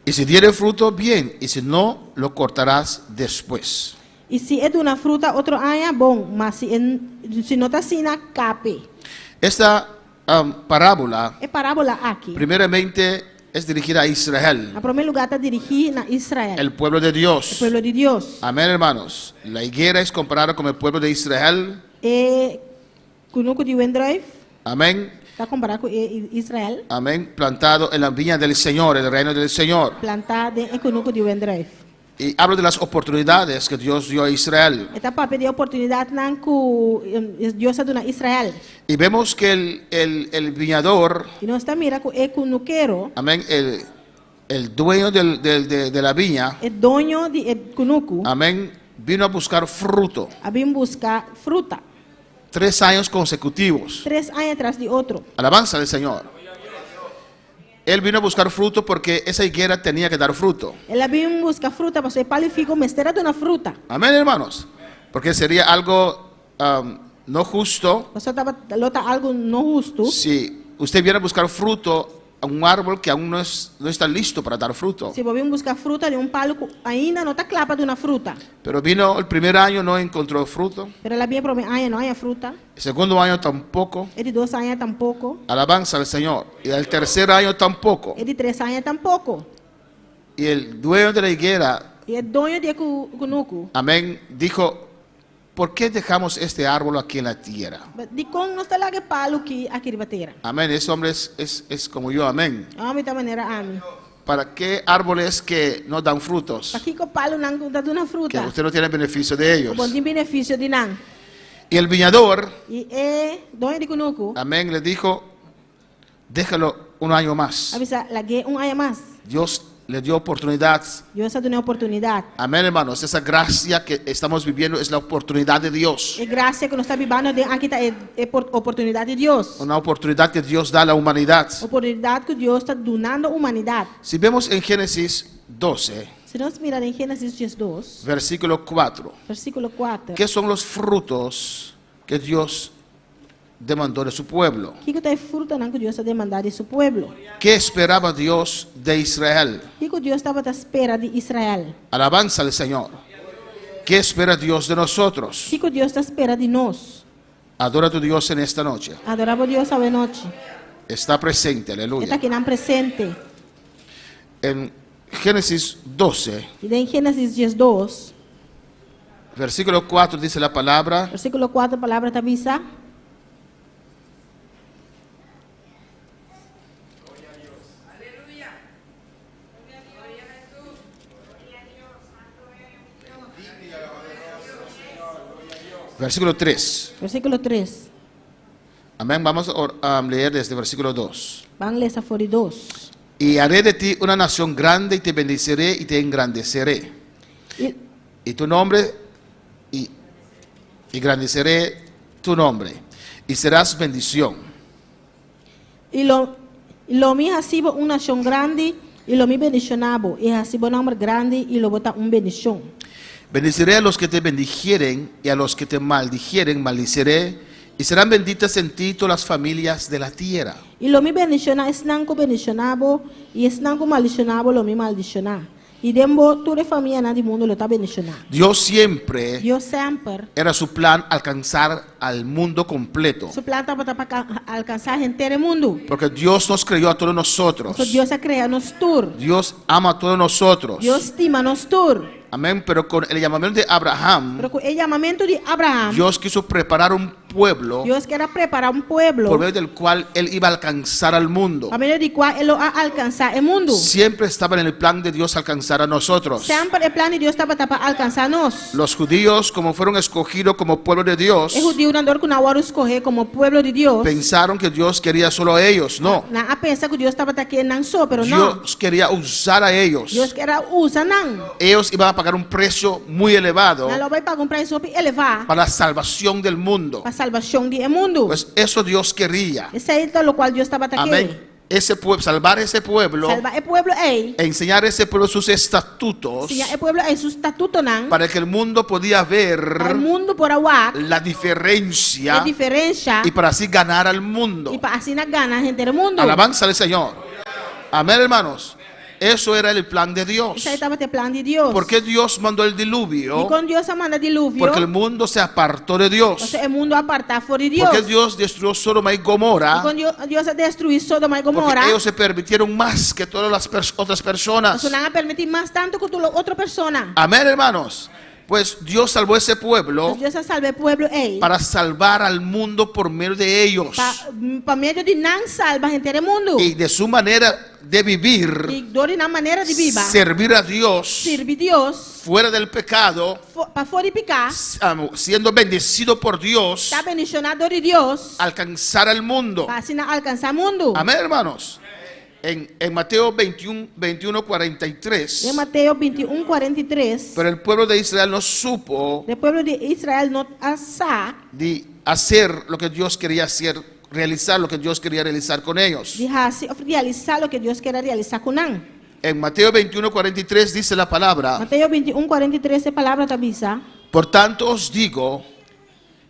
Y si diere fruto, bien, y si no, lo cortarás después. I si e duna fruta otro aña, bon, ma si e si no ta asina, kap'é. Esta parábola, E parábola aki, primeramente, es dirigida a Israel, na promé lugá ta dirigí na Israel, el pueblo de e Dios. pueblo di Dios. Amén, hermanos. La higuera es comparada con el pueblo de Israel. E kunuku di wendrùif Amén. ta kompará ku e Israel, Amén. Plantado en la viña del Señor, el reino del Señor. plantá den e kunuku di wendrùif. Y hablo de las oportunidades que Dios dio a Israel. E ta papia di e oportunidatnan ku Dios a duna Israel. Y vemos que el, el, el viñador, I nos ta mira ku e kunukero, amén, el, el dueño del- del- de, de la viña, e doño di e kunuku, amén, vino a buscar fruto. a bin buska fruta. Tres años consecutivos. Tres aña tras di otro. Alabanza al Señor. Él vino a buscar fruto porque esa higuera tenía que dar fruto. El a bin buska fruta pasobra e palu di figo mester a duna fruta. Amén, hermanos. Porque sería algo am, no justo Pasobra tabata lo ta algu no hustu. si usted viene a buscar fruto a un árbol que aún no, es, no está listo para dar fruto. Si bo bin buska fruta den un palu ku ainda no ta kla pa duna fruta. Pero vino el primer año, no encontró fruto. Pero el a bin e promé aña no haña fruta. El segundo año tampoco. E di dos aña tampoko. Alabanza al Señor. Y el tercer año tampoco. E di tres aña tampoko. Y el dueño de la higuera, I e doño di e kunuku. amén, dijo, ¿por qué dejamos este árbol aquí en la tierra? Dikon nos ta laga e palu ki aki riba tera? Amén, ese hombre es, es, es como yo, amén. E hòmber ta manera ami. ¿Para qué árboles que no dan frutos? Pakiko palunan ku no ta duna Que fruta? usted no tiene beneficio de ellos. Bo no tin benefisio di nan. Y el viñador, I e doño di kunuku amén, le dijo, déjalo un año más. a bisa, lag'é un aña mas. Dios le dio oportunidad. Dios a dun'é oportunidat. Amén, hermanos. Esa gracia que estamos viviendo es la oportunidad de Dios. E grasia ku nos ta bibando aden aki ta e oportunidat di Dios. Una oportunidad que Dios da a la humanidad. Oportunidat ku Dios ta dunando humanidat. Si vemos en Génesis 12, Si nos mira den Génesis diesdos, versículo 4, versíkulo kuater. ¿qué son los frutos que Dios demandó de su pueblo? Kiko ta e frutanan ku Dios a demandá di su pueblo? ¿Qué esperaba Dios de Israel? Kiko Dios tabata spera di Israel? Alabanza al Señor. ¿Qué espera Dios de nosotros? Kiko Dios ta spera di nos? Adora a tu Dios en esta noche. Adorá bo Dios awe nochi. Está presente, E ta aleluya. akinan presente. En Génesis 12, I den Génesis diesdos, versículo 4 dice la palabra, versíkulo kuater palabra ta bisa. Versículo 3. Versíkulo 3. Amén. Vamos a a leer desde el versículo 2. Ban lesa for di 2. Y haré de ti una nación grande y te bendeciré y te engrandeceré. I, Y tu nombre, y, y engrandeceré tu nombre. Y serás bendición. I lo, i lo mi hasi bo un nashon grandi, i lo mi bendishoná bo, i hasi bo nòmber grandi, i lo bo ta un bendishon. Bendeciré a los que te bendijeren y a los que te maldijeren, maldiciré, y serán benditas en ti todas las familias de la tierra. I lo mi bendishoná esnan ku bendishoná bo, i esnan ku maldishoná bo lo mi maldishoná. I den bo tur e famianan di mundu lo ta bendishoná. Dios siempre Dios semper. era su plan alcanzar al mundo completo. Su plan tabata pa alkansá henter e mundu. Porque Dios nos creó a todos nosotros. Pasobra Dios a krea nos tur. Dios ama a todos nosotros. Dios stima nos tur. Amén. Pero con el llamamiento de Abraham, Pero ku e yamamentu di Abraham, Dios quiso preparar un pueblo Dios ker a prepará un pueblo por medio del cual él iba a alcanzar al mundo. pa medio di kua e lo a alkansá e mundu. Siempre estaba en el plan de Dios alcanzar a nosotros. Semper e plan di Dios tabata pa alkansá nos. Los judíos, como fueron escogidos como pueblo de Dios, E hudiunan dor ku nan a wòrdu skohé komo pueblo di Dios, pensaron que Dios quería solo a ellos. No. nan a pensa ku Dios tabata ke nan so, pero no. Dios quería usar a ellos. Dios ker a usa nan. Ellos iban a pagar un precio muy elevado Nan lo bai paga un preis hopi elevá para la salvación del mundo. pa salbashon di e mundu. Pues eso Dios quería. Esei ta lokual Dios tabata ke. Amén. Ese pueblo, salvar ese pueblo, Salba e pueblo ei. enseñar a ese pueblo sus estatutos Siña e pueblo ei su statutonan. para que el mundo podía ver Pa e mundu por a wak la diferencia e diferensha y para así ganar al mundo. i pa asina gana henter e mundu. Alabanza al Señor. Amén, hermanos. Eso era el plan de Dios. Esei tabata e plan di Dios. ¿Por qué Dios mandó el diluvio? Dikon Dios a manda diluvio? Porque el mundo se apartó de Dios. Pasobra e mundu a apartá for di Dios. ¿Por qué Dios destruyó Sodoma y Gomorra? Dikon Dios a destruí Sodoma i Porque Gomorra? ellos se permitieron más que todas las otras personas. Pasobra nan a permití mas tantu ku tur otro persona. Amén, hermanos. Pues Dios salvó ese pueblo Pues Dios a salba e pueblo ei. para salvar al mundo por medio de ellos. Pa, pa medio di nan salba henter e mundu. Y de su manera de vivir, I dor di nan manera di biba, servir a Dios sirbi Dios, fuera del pecado, pafó di piká, siendo bendecido por Dios, ta bendishoná dor di Dios, alcanzar al mundo. pa asina alkansá mundu. Amén, hermanos. En, en Mateo 21, 21, 43. Den Mateo 21, 43, Pero el pueblo de Israel no supo e pueblo di Israel no a sa de hacer lo que Dios quería hacer, realizar lo que Dios quería realizar con ellos. di hasi òf realisá loke Dios ker a realisá ku nan. En Mateo 21, 43 dice la palabra, Mateo 21, 43 e palabra ta bisa. Por tanto os digo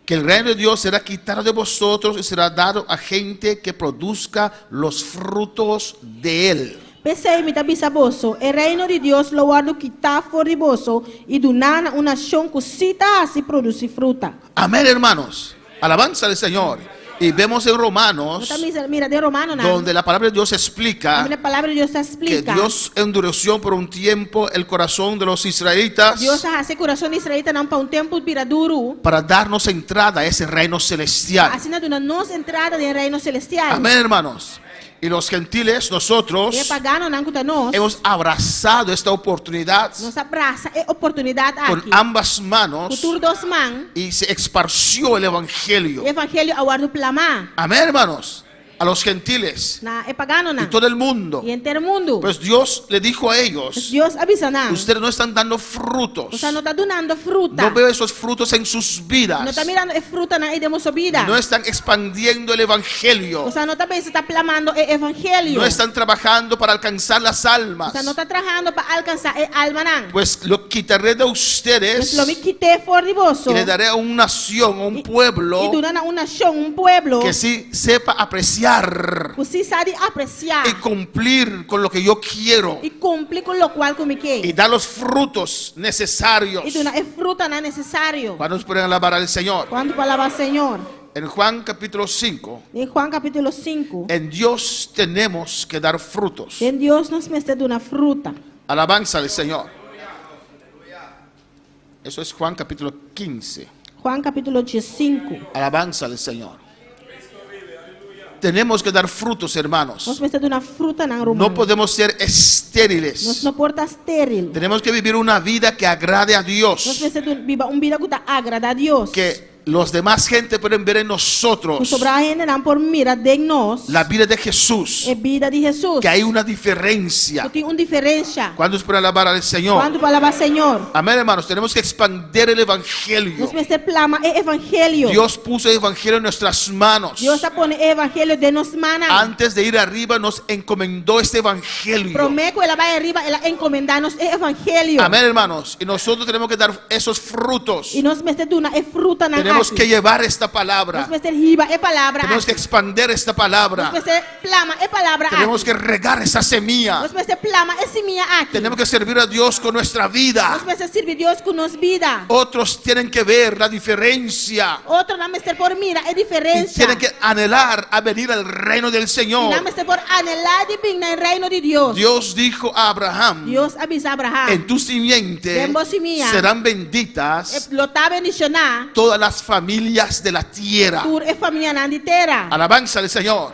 que el reino de Dios será quitado de vosotros y será dado a gente que produzca los frutos de él. P'esei mi ta bisa boso, e reino di Dios lo wòrdu kitá for di boso i duná na un nashon ku sí ta hasi produsí fruta. Amén, hermanos. Alabanza al Señor. Y vemos en Romanos, Nos ta misa, mira den Romanonan, donde la palabra de Dios explica kaminda e palabra di Dios ta que splika, Dios endureció por un tiempo el corazón de los israelitas Dios a hasi e kurason di israelitanan pa un tempu bira duru, para darnos entrada a ese reino celestial. pa asina duna nos entrada den e reino celestial. Amén, hermanos. Y los gentiles, nosotros, E paganonan ku ta nos, hemos abrazado esta oportunidad nos a brasa e oportunidat con aki ambas ku manos tur dos man, y se esparció el evangelio. e evangelio a wòrdu plamá Amén, hermanos. A los gentiles na e paganonan y todo el mundo. i henter mundu. Pues Dios le dijo a ellos, Dios a bisa nan, ustedes no están dando frutos. Boso no ta dunando fruta. No veo esos frutos en sus vidas. No ta mirando e frutanan ei den boso bida. No están expandiendo el evangelio. Boso no ta bezig ta plamando e evangelio. No están trabajando para alcanzar las almas. Boso no ta trahando pa alkansá e almanan. Pues lo quitaré de ustedes Pues lo mi kit'é for di boso. y le daré a una nación, a un pueblo I duna na un nashon, un pueblo. que sí sepa apreciar Ku sí sa di apresiá. y cumplir con lo que yo quiero. I kumpli ku lokual ku mi ke. Y dar los frutos necesarios. I duna e frutanan nesesario. ¿Cuántos pueden alabar al Señor? Kuantu por alabá Señor? En Juan capítulo 5, Den Juan kapítulo sinku. en Dios tenemos que dar frutos. Den Dios nos mester duna fruta. Alabanza al Señor. Eso es Juan capítulo 15. Juan kapítulo diesinku. Alabanza al Señor. Tenemos que dar frutos, hermanos. Nos mester duna frutanan, ruman. No podemos ser estériles. Nos no por ta estéril. Tenemos que vivir una vida que agrade a Dios. Nos mester biba un bida ku ta agradá Dios. Que Los demás gente pueden ver en Ku nosotros sobrá hendenan por mira den nos la vida de Jesús, e bida di Hesus. que hay una diferencia. Ku tin un diferensia. ¿Cuántos pueden alabar al Señor? Kuantu por alabá Señor? Amén, hermanos. Tenemos que expandir el Evangelio. Nos mester plama e evangelio. Dios puso el Evangelio en nuestras manos. Dios a pone e evangelio den nos mannan. Antes de ir arriba nos encomendó este Evangelio. Promé ku el a bai ariba, el a enkomendá nos e evangelio. Amén, hermanos. Y nosotros tenemos que dar esos frutos. I nos mester duna e frutanan Tenemos aki. que llevar esta palabra. Nos mester hiba e palabra Tenemos que aki. expandir esta palabra. Nos mester plama e palabra Tenemos aki. que regar esa semilla. Nos mester plama e simia aki. Tenemos que servir a Dios con nuestra vida. Nos mester sirbi Dios ku nos bida. Otros tienen que ver la diferencia. Otronan mester por mira e Y diferensia. tienen que anhelar a venir al reino del I Señor. nan mester por anhelá di bin na e reino di Dios. Dios dijo a Abraham, Dios a bisa Abraham, en tu simiente Den bo simia. serán benditas E lo ta bendishoná todas las familias de la tierra. tur e famianan di tera. Alabanza al Señor.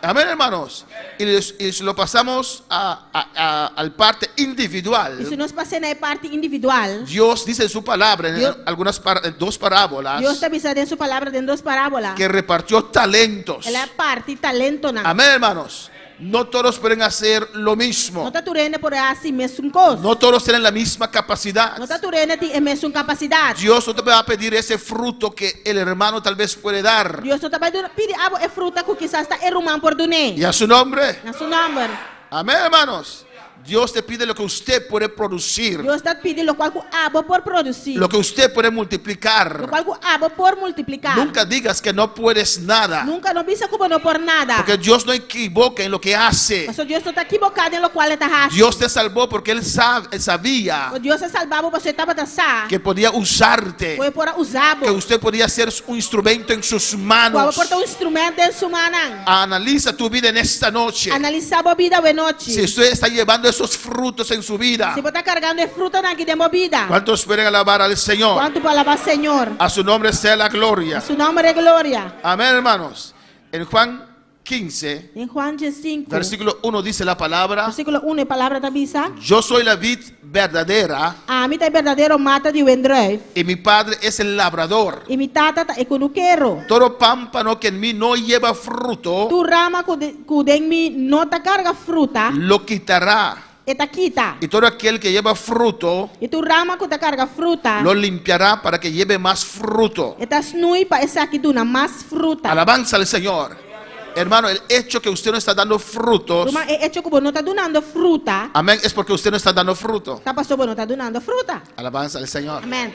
Amén, hermanos. Y, y si lo pasamos al parte individual. I si nos pas'é na e parti individual, Dios dice en su palabra, en Dios- algunas en dos parábolas, Dios ta bisa den su palabra den dos parábola. que repartió talentos. El a parti talentonan. Amén, hermanos. No todos pueden hacer lo mismo. No ta tur hende por hasi mesun kos. No todos tienen la misma capacidad. No ta tur hende tin e mesun kapasidat. Dios no te va a pedir ese fruto que el hermano tal vez puede dar. Dios no ta bai pidi abo e fruta ku kisas ta e ruman por dun'é. Y a su nombre. Na su nòmber. Amén, hermanos. Dios te pide lo que usted puede producir, Dios ta pidi lokual ku abo por produsí. lo que usted puede multiplicar. Lokual ku abo por multipliká. Nunca digas que no puedes nada, Nunka no bisa ku bo no por nada. porque Dios no equivoca en lo que hace. Pasobra Dios no ta ekivoká den lokual e ta hasi. Dios te salvó porque Él sabe, él sabía Dios a salba bo pasobra e tabata sa. que podía usarte, Ku e por a usa bo. que usted podía ser un instrumento en sus Ku abo manos. por ta un instrumento den su mannan. Analiza tu vida en esta noche. Analisá bo bida awe nochi. Si usted está llevando esos frutos en su vida, Si bo ta kargando e frutanan aki den bo bida. ¿cuántos pueden alabar al Señor? Kuantu por alabá Señor? A su nombre sea la gloria. Su nòmber e gloria. Amén, hermanos. En Juan 15, Den Juan 5, versículo 1 dice la palabra, versíkulo 1, e palabra ta bisa. yo soy la vid verdadera Ami ta e berdadero mata di wendrùif. y mi padre es el labrador. I mi tata ta e kunukero. Todo pámpano que en mí no lleva fruto, Tur rama ku den mi no ta karga fruta, lo quitará. e ta kita. Y todo aquel que lleva fruto, I tur rama ku ta karga fruta, lo limpiará para que lleve más fruto. e ta snui pa esaki duna mas fruta. Alabanza al Señor. Hermano, el hecho que usted no está dando frutos, Ruman, e echo ku bo no ta dunando fruta, amén, es porque usted no está dando fruto. ta pasobra bo no ta dunando fruta. Alabanza al Señor. Amèn.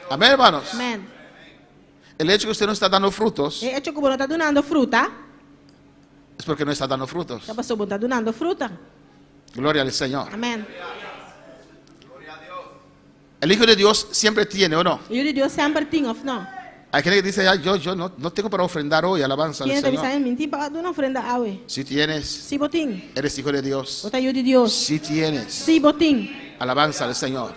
Amén, hermanos. Amèn. El hecho que usted no está dando frutos E echo ku bo no ta dunando fruta, es porque no está dando frutos. ta pasobra bo no ta dunando fruta. Gloria al Señor. Amèn. El Hijo de Dios siempre tiene, ¿o no? E Yu di Dios semper tin, òf no? Hay gente que dice, "Ay, yo no tengo para ofrendar hoy, alabanza al Tin hende Señor. ta bisa, mi n' tin pa duna ofrenda awe. Si tienes, Si bo tin. eres hijo de Dios. Bo ta yu di Dios. Si tienes, Si bo tin. alabanza al Señor.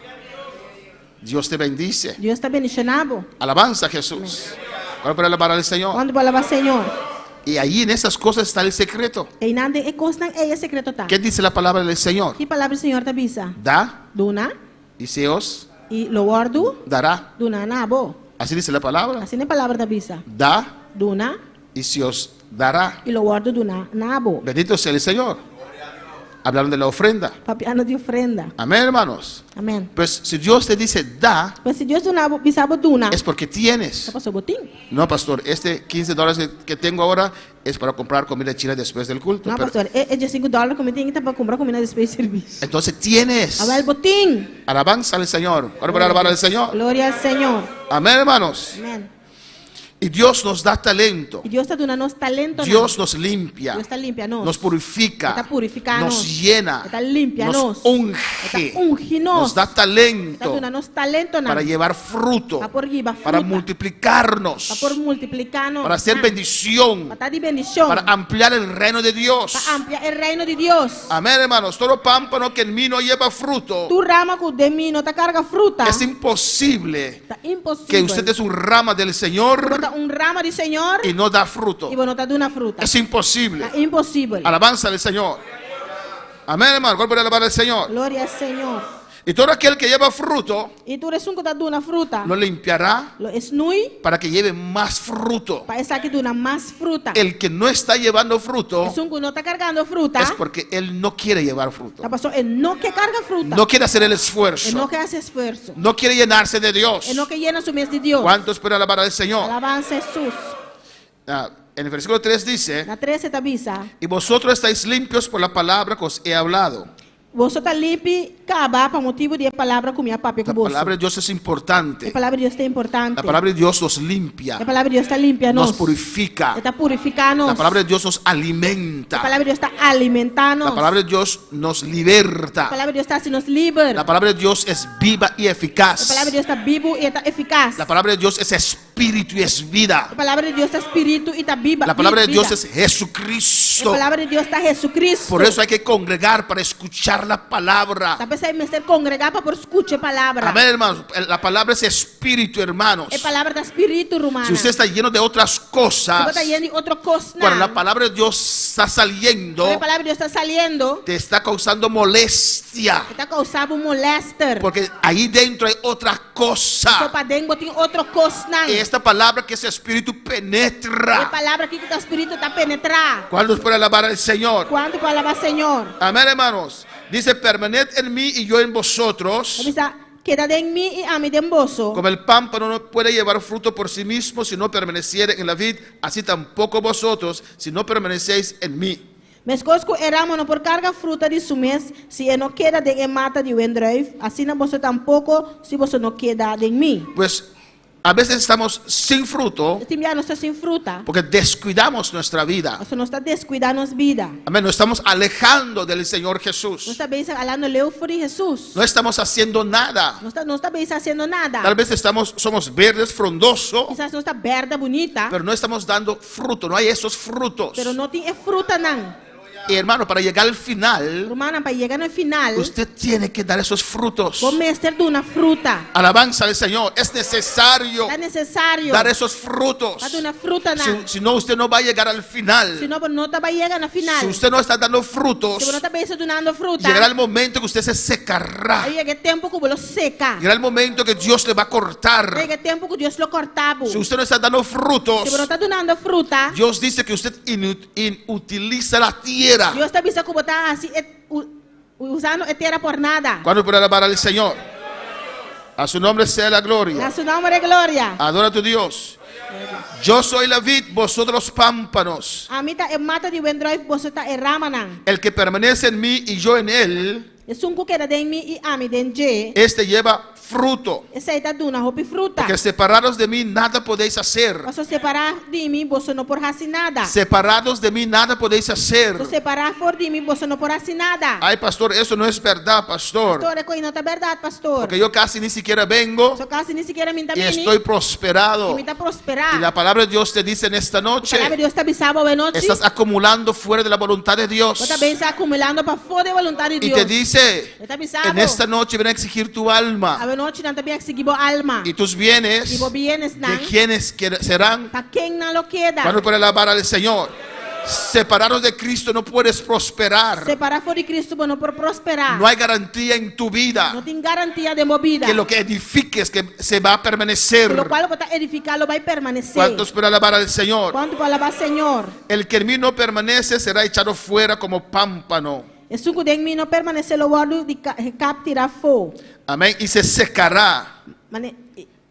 Dios te bendice. Dios ta bendishoná bo. Alabanza a Jesús. ¿Cuál para alabar al Señor? Kuantu por alabá Señor? Y ahí en esas cosas está el secreto. Einan den e kosnan ei e sekreto ta. ¿Qué dice la palabra del Señor? Ki palabra Señor ta bisa? Da Duna y se os i lo wòrdu dará. duná na bo. Así dice la palabra. Asina e palabra ta bisa. Da Duna y se os dará. i lo wòrdu duná na bo. Bendito sea el Señor. Hablaron de la ofrenda. Papiando di ofrenda. Amén, hermanos. Amèn. Pues si Dios te dice da, Pues si Dios duna bo, bisa bo duna, es porque tienes. ta pasobra bo tin. No, pastor, este 15 dólares que tengo ahora es para comprar comida china después del culto. No, Pero- pastor, e 5 dòler ku mi tin ta pa kumpra kuminda despues di servisio. entonces tienes. Awèl bo tin. Alabanza al Señor. Ahora para alabar al Señor. Gloria al Señor. Amén, hermanos. Amèn. Y Dios nos da talento. I Dios ta duna nos talento. Dios nos limpia. Dios ta limpia nos. Nos purifica. E ta purifiká nos. Nos llena. E ta limpia Nos nos. unge. E ta ungi nos. Nos da E ta talento duna nos talento para llevar fruto. Pa por hiba Para fruta. multiplicarnos. Pa por multipliká nos. Para hacer bendición. Pa ta di bendishon. Para ampliar el reino de Dios. Pa amplia e reino di Dios. Amén, hermanos. Todo pámpano que en mí no lleva fruto. Tur rama ku den mi no ta karga fruta. Es imposible Ta imposibel. que usted es un rama del Señor Bo ta un rama di Señor y no da fruto. i bo no ta duna fruta. Es imposible. Ta imposibel. Alabanza al Señor. Amén, hermano. ¿Cuál puede alabar al Señor? Gloria al Señor. Y todo aquel que lleva fruto, I tur esun ku ta duna fruta. lo limpiará Lo e snui para que lleve más fruto. pa esaki duna mas fruta. El que no está llevando fruto Esun ku no ta kargando fruta, es porque él no quiere llevar fruto. ta paso e no ke karga fruta. No quiere hacer el E esfuerzo. no ke hasi esfuerso. No quiere llenarse de Dios. E no ke yena su mes di Dios. ¿Cuántos pueden alabar al Señor? Alabansa Hesus. Ah, en el versículo 3 dice, Na 3 e ta bisa. y vosotros estáis limpios por la palabra que os he hablado. Boso ta limpi kaba pa motibu di e palabra ku mi a papia La ku boso. palabra de Dios es importante. E palabra di Dios ta importante. La palabra de Dios nos limpia, E palabra di Dios ta limpia nos nos. purifica. E ta purifiká nos. La palabra de Dios nos E alimenta. palabra di Dios ta alimentá nos. La palabra de Dios nos liberta. E palabra di Dios ta hasi nos liber. La palabra de Dios es viva y E eficaz. palabra di Dios ta bibu i e ta efikas. La palabra de Dios es espíritu y es vida. E palabra di Dios ta spiritu i ta biba. La palabra de bida. Dios es Jesucristo. E palabra di Dios ta Jesucristo. Por eso hay que congregar para escuchar la palabra. Ta p'esei mester kongregá pa por skucha e palabra. Amén, hermanos. La palabra es espíritu, hermanos. E palabra ta spiritu, rumannan. Si usted está lleno de otras Si bo cosas, ta yen di otro kosnan. cuando la palabra de Dios está saliendo, Ora e palabra di Dios ta saliendo, te está causando molestia. e ta kousa bo molèster. Porque ahí dentro hay otra cosa. Paso paden bo tin otro kosnan. Y esta palabra que es espíritu E penetra. palabra aki ku ta spiritu ta penetrá. ¿Cuántos pueden alabar al Señor? Kuantu por alabá Señor? Amén, hermanos. Dice, permaned en mí y yo en vosotros. Ta bisa, Keda den mi i ami den boso. Como el pámpano no puede llevar fruto por sí mismo si no permaneciere en la vid, así tampoco vosotros si no permanecéis en mí. Meskos ku e ramo no por karga fruta di su mes si e no keda den e mata di wendruif, asina boso tampoko si boso no keda den mi. Pues a veces estamos sin fruto Tin bia nos ta sin fruta, porque descuidamos nuestra vida. pasobra nos ta deskuidá nos bida. Amén, nos estamos alejando del Señor Nos Jesús. ta bezig alando leu for di Hesus. No estamos haciendo nada. Nos ta, nos ta bezig hasiendo nada. Tal vez estamos, somos verdes, frondosos, Kisas nos ta berde bunita, pero no estamos dando fruto. No hay esos frutos. pero no tin e frutanan. Y hermano, para llegar al final, Rumannan, pa yega na e final, usted tiene que dar esos frutos. bo mester duna fruta. Alabanza al Señor. Es necesario Ta nesesario dar esos frutos. pa duna frutanan. Si, si no, usted no va a llegar al final. Si no, bo no ta bai yega na final. Si usted no está dando frutos, Si bo no ta bezig dunando fruta, llegará el momento que usted se secará. ta yega e tempu ku bo lo seka. Llegará el momento que Dios le va a Ta cortar. yega e tempu ku Dios lo korta bo. Si usted no está dando frutos, Si bo no ta dunando fruta, Dios dice que usted inutiliza la tierra. Dios ta bisa ku bo ta hasi e, usando e tera por nada. ¿Cuándo puede alabar al Señor? A su nombre sea la gloria. Na su nomber e gloria. Adora a tu Dios. Yo soy la vid, vosotros los pámpanos. Ami ta e mata di wendruif, boso ta e ramanan. El que permanece en mí y yo en él, Esun ku keda den mi i ami den dje, este lleva fruto. esei ta duna hopi fruta. Porque separados de mí nada podéis hacer. Paso separá di mi, boso no por hasi nada. Separados de mí nada podéis hacer. So separá for di mi, boso no por hasi nada. Ay, pastor, eso no es verdad, pastor. Pastor, e kos ei no ta bèrdat, pastor. Porque yo casi ni siquiera vengo So kasi ni sikiera mi ta y bini. estoy prosperado. I mi ta prosperá. Y la palabra de Dios te dice en esta noche, Palabra di Dios ta bisa bo awe nochi. estás acumulando fuera de la voluntad de Dios. Bo ta bezig akumulando pafó di e boluntat di Y Dios. te dice, E ta bisa bo. en esta noche viene a exigir tu alma Awe nochi nan ta bin eksigí bo alma. y tus bienes, I bo bienesnan. de quienes serán. Pa ken nan lo keda. Cuando puede alabar al Señor. Separados de Cristo no puedes prosperar. Separá for di Cristo bo no por prosperá. No hay garantía en tu vida No tin garantia den bo bida. que lo que edifiques que se va a permanecer. Lokual bo ta edifiká lo bai permanesé. ¿Cuántos pueden alabar al Señor? Kuantu por alabá Señor? El que en mí no permanece será echado fuera como pámpano. Esun ku den mi no permanesé lo wòrdu di kap tirá afó. Amén. Y se secará. Mane,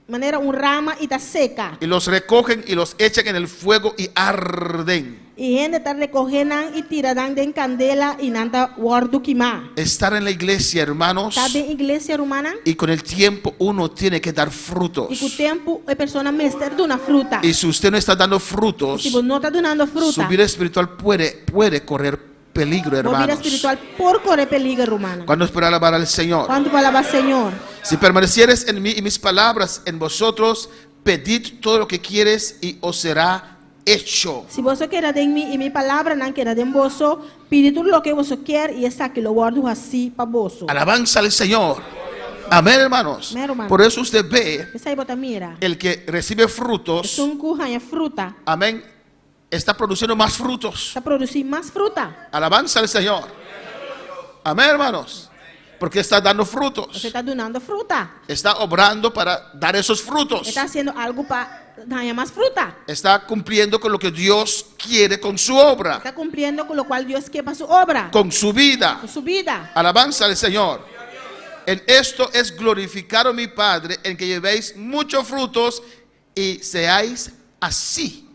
manera un rama i ta seka. Y los recogen y los echan en el fuego y arden. I hende ta rekohé nan i tira nan den kandela i nan ta wòrdu kimá. Estar en la iglesia, hermanos. Ta den iglesia, rumannan. Y con el tiempo uno tiene que dar frutos. I ku tempu e persona mester duna fruta. Y si usted no está dando frutos, Si bo no ta dunando fruta, su vida espiritual puede, puede correr peligro, bo bida hermanos. espiritual por kore peliger, rumannan. ¿Cuándo puede alabar al Señor? Kuantu por alabá Señor? Si permanecieres en mí y mis palabras en vosotros, pedid todo lo que quieres y os será hecho. Si boso keda den mi i mi palabranan keda den boso, pidi tur loke boso kier i esaki lo wòrdu hasí pa boso. Alabanza al Señor. Amén, hermanos. Amén, hermano. Por eso usted ve P'esei bo ta mira. el que recibe frutos, Esun ku haña fruta, amén, está produciendo más frutos. ta produsí mas fruta. Alabanza al Señor. Amén, hermanos. Porque está dando frutos. E ta dunando fruta. Está obrando para dar esos frutos. E ta hasiendo algu pa haña mas fruta. Está cumpliendo con lo que Dios quiere con su obra. E ta kumpliendo ku lokual Dios ke pa su obra. Con su vida. Ku su bida. Alabanza al Señor. En esto es glorificado mi Padre, en que llevéis muchos frutos y seáis así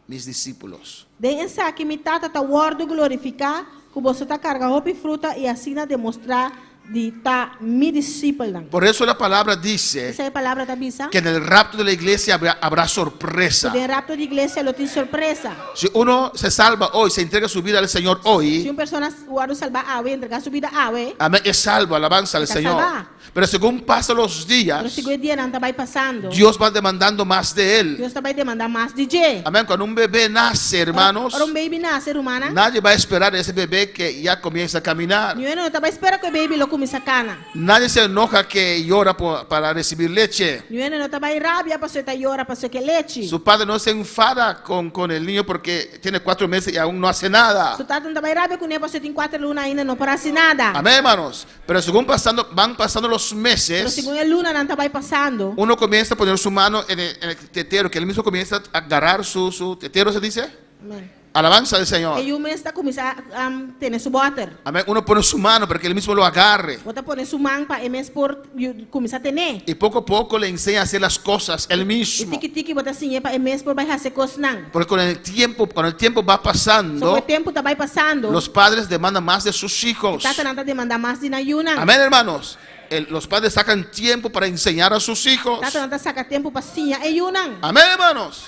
mis discípulos. Den esaki mi Tata ta wòrdu glorifiká, ku boso ta karga hopi fruta i asina demostrá di ta mi disipelnan. Por eso la palabra dice Esei e palabra ta bisa. que en el rapto de la iglesia habrá, habrá sorpresa. Ku den rapto di iglesia lo tin sorpresa. Si uno se salva hoy, se entrega su vida al Señor Si hoy, un persona wòrdu salbá awe i entregá su bida awe, amén, es salvo, alabanza al Está Señor. salvá. Pero según pasan los pero días, segun e dianan ta bai pasando, Dios va demandando más de él. Dios ta bai demandá mas di dje. Amén. Cuando un bebé nace, hermanos, Ora un baby nase, rumannan, nadie va a esperar a ese bebé que ya comienza a caminar. niun hende no ta bai spera ku e baby lo kuminsá kana. Nadie se enoja que llora para recibir leche. Niun hende no ta bai rabia pasobra e ta yora pasobra e ke lechi. Su padre no se enfada con, con el niño porque tiene cuatro meses y aún no hace nada. Su tata no ta bai rabia kuné pasobra e tin kuater luna ainda no por hasi nada. Amén, hermanos. Pero según pasando, van pasando los Pero meses, segun e lunanan ta bai pasando, uno comienza a poner su mano en el, en el tetero, que él mismo comienza a agarrar su, su tetero, se dice. Amén. Alabanza al Señor. E yu mes ta kuminsá um, tene su bòter. Amén. Uno pone su mano para que él mismo lo agarre. Bo ta pone su man pa e mes por yu- kuminsá tene. Y poco a poco le enseña a hacer las cosas él I mismo. tiki tiki bo ta siñ'é pa e mes por bai hasi kosnan. Porque con el tiempo, cuando el tiempo va So pasando, ku e tempu ta bai pasando, los padres demandan más de sus hijos. tatanan ta demandá mas di nan yunan. Amén, hermanos. El- los padres sacan tiempo para enseñar a sus hijos. Tatanan ta saka tempu pa siña e yunan. Amén, hermanos.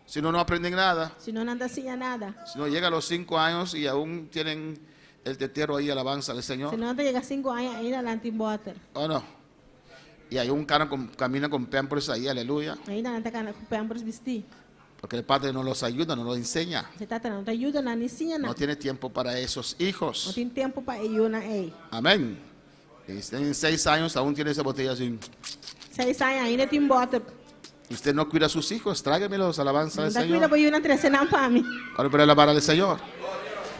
Si no, no aprenden nada. Si no, nan ta siña nada. Si no, llega a los cinco años y aún tienen el tetero ahí, alabanza al Señor. Si no, nan ta yega sinku aña ainda nan tin bòter. ¿O no? Y hay un cara con, camina con pampers ahí, aleluya. Ainda nan ta kana ku pampers bistí. Porque el padre no los ayuda, no los enseña. E tata no ta yuda nan ni siña nan. No tiene tiempo para esos No hijos. tin tempu pa e yunan ei. Amén. Y tienen seis años, aún tiene esa botella así. Seis aña ainda tin bòter. Usted no cuida a sus hijos, tráigamelos, alabanza al No ta kuida Señor. bo yunan trese nan pa mi. Ahora para alabar al Señor.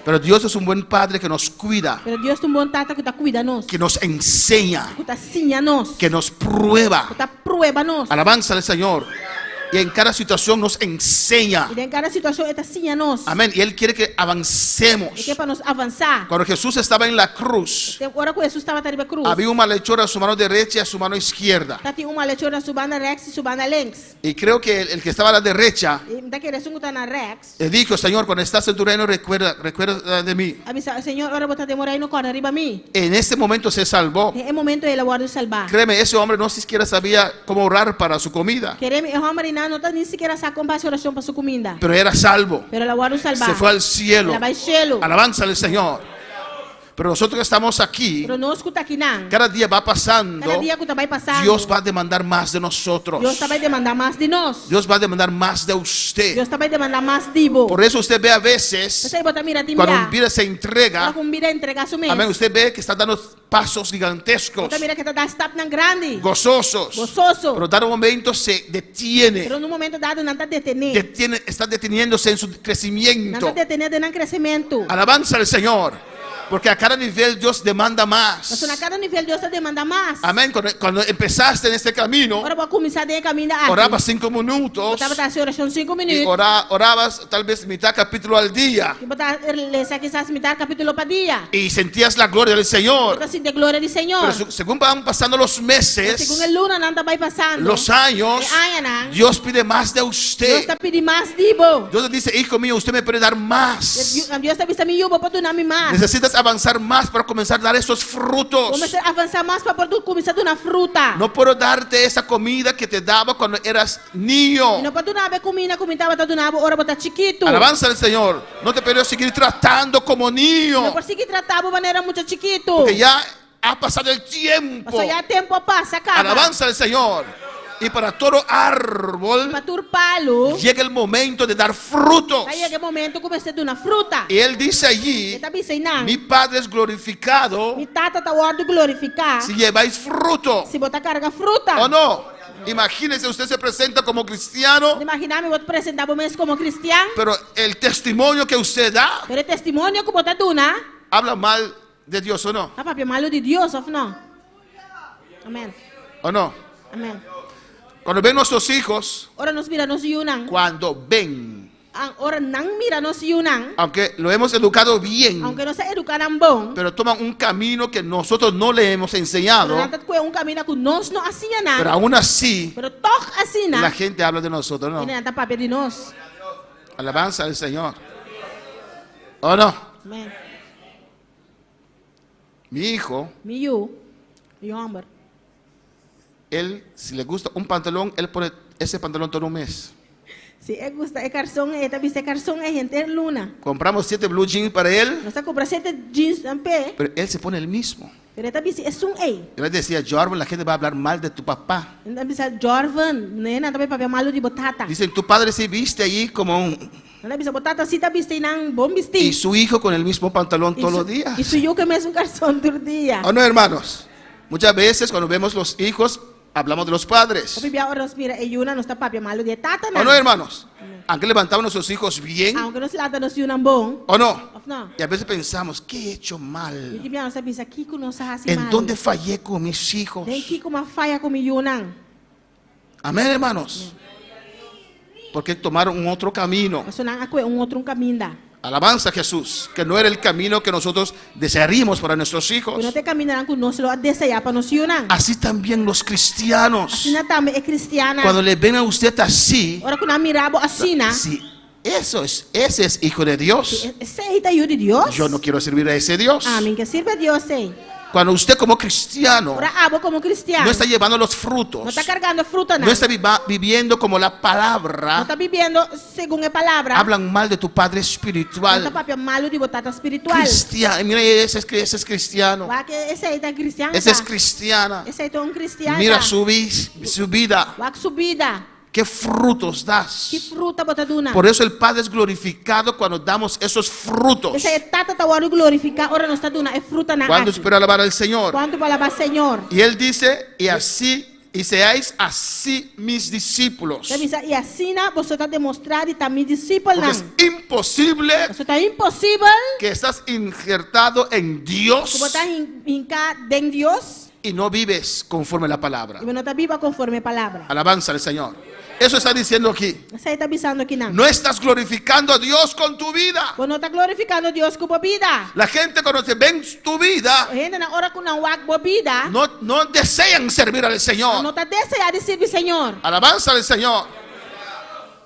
Pero Dios es un buen padre que nos cuida, Pero Dios ta un bon tata ku ta kuida nos. que nos enseña, Ku ta siña nos. que nos prueba. Ku ta prueba nos. Alabanza al Señor. Y en cada situación nos enseña. I den kada situashon e ta siña nos. Amén. Y Él quiere que avancemos. E ke pa nos avansá. Cuando Jesús estaba en la cruz, Te ora ku Hesus tabata riba krus. había un malhechor a su mano derecha y a su mano izquierda. Tatin un malechor na su banda rèks i su banda links. Y creo que el, el que estaba a la derecha I mi ta kere esun ku ta na rèks. le dijo, Señor, cuando estás en tu reino, recuerda, recuerda de mí. A bisa, Señor, ora bo ta den bo reino kòrda riba mi. En ese momento se salvó. Den e momento el a wòrdu salbá. Créeme, ese hombre no siquiera sabía cómo orar para su comida, Kere mi, e hòmber einan no ta ni sikiera sa kon pa hasi orashon pa su kuminda. pero era salvo. Pero el a wòrdu salbá. Se fue al cielo. El a bai shelu. Alabanza al Señor. Pero nosotros que estamos aquí, Pero nos ku ta akinan. cada día va pasando, Kada dia ku ta bai pasando. Dios va a demandar más de nosotros. Dios ta bai demandá mas di nos. Dios va a demandar más de usted. Dios ta bai demandá mas di bo. Por eso usted ve a veces, P'esei bo ta mira tin cuando bia. un vida se entrega, Ora ku un bida entregá su mes. amén, usted ve que está dando pasos gigantescos, Bo ta mira ku e ta da stapnan grandi. gozosos. Gososo. Pero dado un momento se detiene, Pero na un momento dado nan ta detené. detiene, está deteniéndose en su Nan crecimiento. ta detené den nan kresementu. Alabanza al Señor. Porque a cada nivel Dios demanda más. Pasobra na kada nivel Dios ta demandá mas. Amén. Cuando, cuando empezaste en este camino, Ora bo a kuminsá den e kaminda aki. orabas cinco minutos Bo tabata hasi orashon sinku y minüt. ora- orabas tal vez mitad capítulo al día I bo ta lesa kisas mitar kapítulo pa dia. y sentías la gloria del Bo Señor. ta sinti e gloria di Señor. Pero según van pasando los meses, Segun e lunanan ta bai pasando. los años, E añanan. Dios pide más de Dios usted. ta pidi mas di bo. Dios le dice, hijo mío, usted me puede dar más. Dios ta bisa mi yu, bo por duna mi mas. Necesitas avanzar más para comenzar a dar esos frutos. Bo mester avansá mas pa por kuminsá duna fruta. No puedo darte esa comida que te daba cuando eras niño. Mi no por duna bo e kuminda ku mi tabata duna bo ora bo ta chikitu. Alabanza al Señor. No te puedo seguir tratando como niño. No por sigui trata bo manera mucha chikitu. Porque ya ha pasado el tiempo. Pasobra ya tempu a pasa kaba. Alabanza al Señor. Y para todo árbol Pa tur palu. llega el momento de dar frutos. Ta yega e momento ku mester duna fruta. Y él dice allí, E ta bisa einan. mi Padre es glorificado Mi Tata ta wòrdu glorifiká. si lleváis fruto. Si bo ta karga fruta. ¿O no? Imagínese, usted se presenta como cristiano, Imaginá bo, bo ta presentá bo mes komo kristian. pero el testimonio que usted da Pero e testimonio ku bo ta duna habla mal de Dios o no? Ta papia malu di Dios, òf no? Amèn. ¿O no? Amèn. Cuando ven nuestros hijos, Ora nos mira nos yunan. cuando ven, Ora nan mira nos yunan. aunque lo hemos educado bien, Aunke nos a eduká nan bon. pero toman un camino que nosotros no le hemos Pero enseñado, nan ta kue un kaminda ku nos no a siña nan. pero aún así Pero tòg asina, la gente habla de nosotros, ¿no? hende nan ta papia di nos. Alabanza al Señor. ¿O no? Amèn. Mi hijo, Mi yu, mi yu hòmber. él, si le gusta un pantalón, él pone ese pantalón todo un mes. Si e gusta e karson, e ta bisti e karson ei henter luna. Compramos siete blue jeans para él, Nos a kumpra sete jeans p'e, pero él se pone el mismo. pero e ta bisti esun ei. Yo le decía, Jorvan, la gente va a hablar mal de tu papá. Mi ta bisa, Jorvan, hendenan ta bai papia malu di bo tata. Dicen, tu padre se viste allí como un... Nan ta bisa, bo tata sí ta bisti einan bon bistí. Y su hijo con el mismo pantalón I todos su, los días. i su yu ku e mesun karson tur dia. ¿O no, hermanos? Muchas veces cuando vemos los hijos, hablamos de los padres. Hopi bia ora nos mira e yunan, nos ta papia malu di e tatanan. ¿O no, hermanos? Aunque levantamos nuestros hijos bien, Aunke nos lanta nos yunan bon, ¿o no? òf no? Y a veces pensamos, ¿qué he hecho I mal? tin bia nos ta bisa, Kiko nos a hasi ¿En malu? dónde fallé con mis hijos? Den kiko m'a faya ku mi yunan? Amén, hermanos. Porque tomaron un otro camino. Pasobra nan a kue un otro un kaminda. Alabanza a Jesús, que no era el camino que nosotros desearíamos para nuestros Ku hijos. no ta e kamindanan ku nos lo a deseá pa nos yunan. Así también los cristianos, Asina tambe e kristiannan. cuando le ven a usted así, Ora ku nan mira bo asina, si eso es, ese es hijo de Dios, esei ta yu di Dios. yo no quiero servir a ese Dios. Ami n'ke sirbi Dios ei. Cuando usted como cristiano Ora abo komo kristian no está llevando los frutos, no ta kargando frutanan, no está viviendo como la palabra, no ta bibiendo segun e palabra, hablan mal de tu padre nan ta espiritual. papia malu di bo tata spiritual. Cristiano, mira, ese es cristiano, Wak esei ta kristian ese es ta. cristiana. Esei ta un kristian Mira ta. su vida. Wak su bida. ¿Qué frutos das? Ki fruta bo ta duna? Por eso el Padre es glorificado cuando damos esos frutos. P'esei e Tata ta wòrdu glorifiká ora nos ta duna e frutanan ¿Cuántos aki. pueden alabar al Señor? Kuantu por alabá Señor? Y él dice, y así, y seáis así mis discípulos. Ta bisa, I asina boso ta demostrá di ta mi Porque disipelnan. es imposible Pasobra ta imposibel que estás injertado en Dios ku bo ta hinká den Dios y no vives conforme a la palabra. i bo no ta biba konforme e palabra. Alabanza al Señor. Eso está diciendo aquí. Esei ta bisando akinan. No estás glorificando a Dios con tu vida. Bo no ta glorifikando Dios ku bo bida. La gente cuando te ven tu vida, Hendenan ora ku nan wak bo bida, no, no desean servir al Señor. no ta deseá di sirbi Señor. Alabanza al Señor.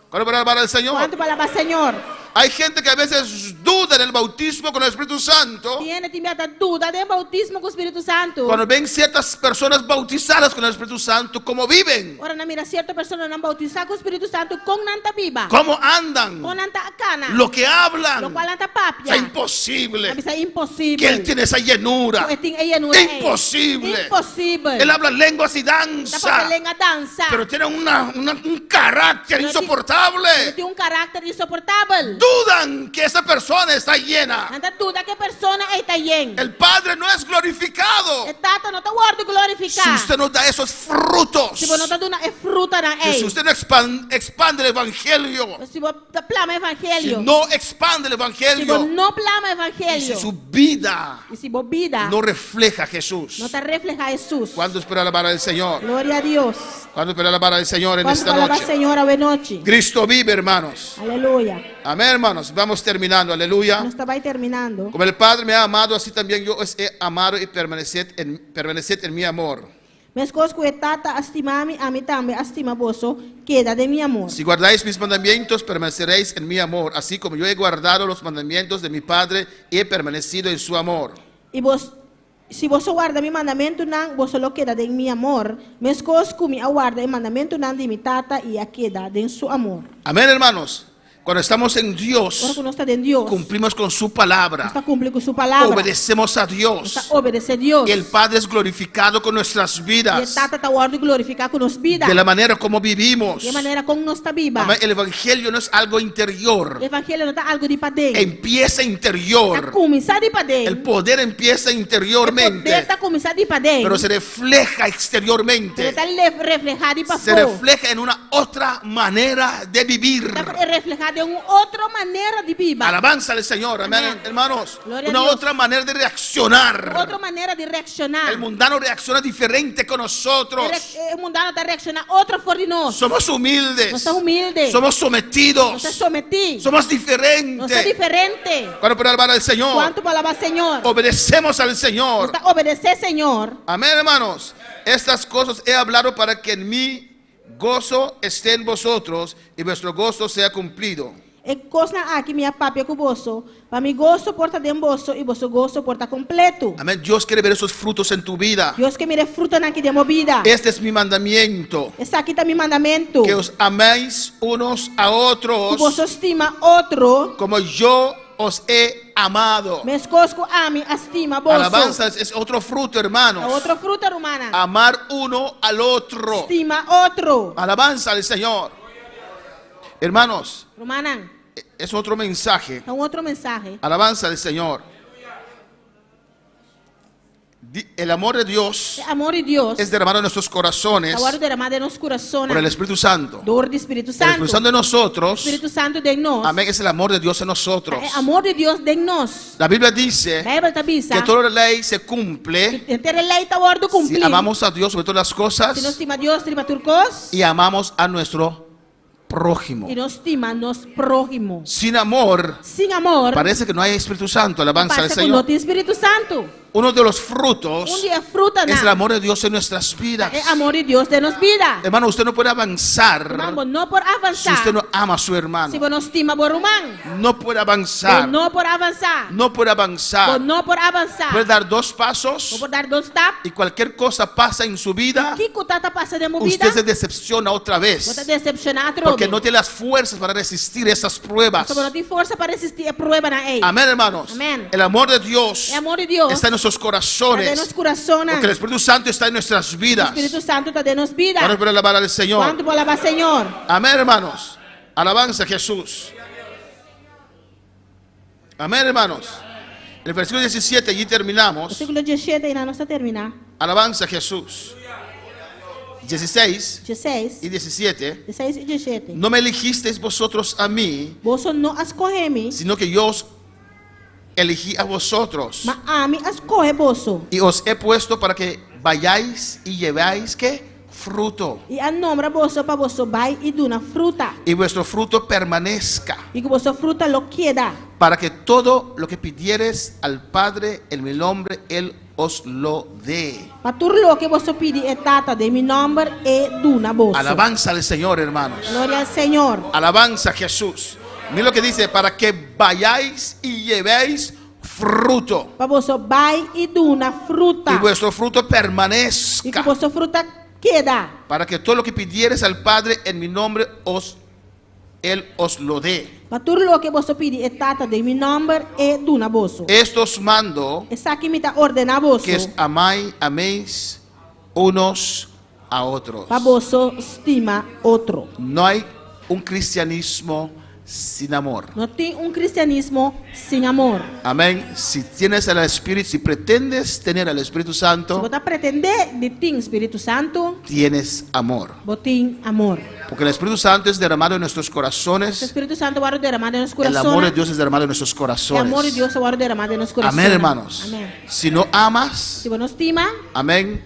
¿Cuánto para alabar al Señor? Kuantu pa alabá Señor? Hay gente que a veces duda del bautismo con el Espíritu Santo. Tin hende tin bia ta duda den boutismo ku Spiritu Santu. Cuando ven ciertas personas bautizadas con el Espíritu Santo, cómo viven, Ora nan mira sierto personanan boutisá ku Spiritu Santu, kon nan ta biba, cómo andan, kon nan ta kana, lo que hablan. lokual nan ta papia. Es imposible Ta bisa imposibel. que él tiene esa llenura. Ku e tin e llenura ei. Imposible. Imposibel. Él habla lenguas y Ta danza, papia lenga dansa. pero tiene un carácter Pero insoportable. Pero tin un karakter insoportabel. Dudan que esa persona está llena. Nan ta duda ku e persona ei ta yen. El Padre no es glorificado E Tata no ta wòrdu glorifiká. si usted no da esos frutos. Si bo no ta duna e frutanan Si ei. usted no expande el Evangelio. Si bo ta plama Si evangelio. no expande el Si bo Evangelio. no plama Y evangelio. si su vida I si bo bida no refleja a Jesús. no ta reflehá Hesus. ¿Cuántos pueden alabar al Señor? Gloria a Dios. ¿Cuántos pueden alabar al Señor en Kuantu esta pa alabá noche? Señor awe nochi? Cristo vive, hermanos. Aleluya. Amén, hermanos. Vamos terminando. Aleluya. Nos ta bai terminando. Como el Padre me ha amado, así también yo os he amado y permaneced en mi amor. Meskos ku e Tata a stima mi, ami tambe a stima boso, keda den mi amor. Si guardáis mis mandamientos, permaneceréis en mi amor, así como yo he guardado los mandamientos de mi Padre y he permanecido en su amor. I bos, si boso warda mi mandamentunan, boso lo keda den mi amor, meskos ku mi a warda e mandamentunan di mi Tata i a keda den su amor. Amén, hermanos. Cuando estamos en Dios, Ora ku nos ta den Dios, cumplimos con su palabra, nos ta kumpli ku su palabra, obedecemos a nos ta Dios. obedesé Dios. Y el Padre es glorificado con nuestras I e vidas, Tata ta wòrdu glorifiká ku nos bida, de la manera como vivimos. di e manera kon nos ta biba. Amén. El Evangelio no es algo interior, E Evangelio no ta algu di paden. empieza Ta interior. kuminsá di paden. El poder empieza E interiormente, poder ta kuminsá di paden. pero se refleja Pero exteriormente. ta reflehá di Se pafó. refleja en una otra manera de vivir. Ta reflehá den un otro manera di biba. Alabanza al Señor, amén, Amén. hermanos. Gloria a Una Dios. otra manera de reaccionar. Otro manera di reakshoná. El mundano reacciona diferente con nosotros. E mundano ta reakshoná otro for di nos. Somos humildes. Nos ta humilde. Somos sometidos. Nos ta sometí. Somos Nos ta diferentes. diferente. Cuando puede alabar al Señor, Kuantu por alabá Señor? obedecemos al Señor. Nos ta obedesé Señor. Amén, hermanos. Estas cosas he hablado para que en mi gozo esté en vosotros y vuestro gozo sea cumplido. E kosnan aki mi a papia ku boso, pa mi goso por ta den boso i boso goso por ta kompleto. Amén. Dios quiere ver esos frutos en tu vida. Dios ke mira e frutanan aki den bo bida. Este es mi mandamiento. Esaki ta mi mandamentu. Que os améis unos a Ku otros boso stima otro, como yo os he amado. meskos ku ami a stima boso. Alabanza es otro fruto, hermanos. Otro fruta, rumannan. Amar uno al otro. Stima otro. Alabanza al Señor. Hermanos, Rumannan, es otro mensaje. ta un otro mensahe. Alabanza al Señor. El amor de Dios E amor di Dios es derramado en nuestros corazones ta wòrdu derhamá den nos kurason por el Espíritu Santo. dor di Spiritu El Espíritu Santu. Santo en nosotros. Spiritu Santu den nos. Amén. Es el amor de Dios en nosotros. E amor di Dios den nos. La Biblia dice Beibel ta bisa que toda la ley se cumple henter lei ta wòrdu si kumplí. amamos a Dios sobre todas las Si nos cosas stima Dios riba tur kos y amamos a nuestro prójimo. i nos stima nos próhimo. Sin amor, Sin amor, parece que no hay Espíritu Santo. Alabanza al parse ku no Señor. tin Spiritu Santu. Uno de los frutos Un di e frutanan es el amor de Dios en nuestras vidas. e amor di Dios den nos bida. Hermano, usted no puede avanzar Ruman, bo no por si avansá usted no ama a su hermano. si bo no stima bo ruman. No puede avanzar. Bo no por avansá. No puede avanzar. Bo no por avansá. Puede dar dos Bo pasos por dal dos stap. y cualquier cosa pasa en su vida, Kiko ta ta pasa den bo bida? usted se decepciona otra Bo ta vez. desepshoná atrobe. Porque no tiene las fuerzas para resistir esas pruebas. Pasobra bo no tin forsa pa resistí e pruebanan ei. Amén, hermanos. Amén. El amor de Dios E amor di Dios está en nuestros ta den corazones. nos kurason. Porque el Espíritu Santo está en nuestras vidas. Spiritu Santu ta den nos bida. Ahora puede alabar al Señor. Kuantu por alabá Señor? Amén, hermanos. Alabanza a Jesús. Amén, hermanos. En el versículo 17, allí terminamos. Versíkulo 17, einan nos ta terminá. Alabanza a Jesús. 16 16, y 17. 16 i 17. No me elegisteis vosotros a mí, Boso no a skohe mi, sino que yo os elegí a vosotros. ma ami a skohe boso. Y os he puesto para que vayáis y lleváis ¿qué? Fruto. I a nombra boso pa boso bai i duna fruta. Y vuestro fruto permanezca. I ku boso fruta lo keda. Para que todo lo que pidieres al Padre en mi nombre, Él os lo dé. Pa tur loke boso pidi e Tata den mi nòmber e duna boso. Alabanza al Señor, hermanos. Gloria al Señor. Alabanza a Jesús. Mira lo que dice, para que vayáis y llevéis fruto. Pa boso bai i duna fruta. Y vuestro fruto I ku permanezca. boso fruta keda. Para que todo lo que pidieres al Padre en mi nombre, os, Él os lo dé. Pa tur loke boso pidi e Tata den mi nòmber e duna boso. Esto os mando Esaki mi ta ordená boso. que os amáis, améis unos a otros. Pa boso stima otro. No hay un cristianismo sin amor. No tin un kristianismo sin amor. Amén. Si tienes el Espíritu, si pretendes tener al Espíritu Si Santo, bo ta pretendé di tin Spiritu Santu, tienes amor. bo tin amor. Porque el Espíritu Santo es derramado en nuestros corazones. Spiritu Santu a wòrdu derhamá den nos El kurason. amor de Dios es derramado en nuestros E amor di corazones. Dios a wòrdu derhamá den nos kurason. Amén, hermanos. Amèn. Si no amas, Si bo no stima, amén,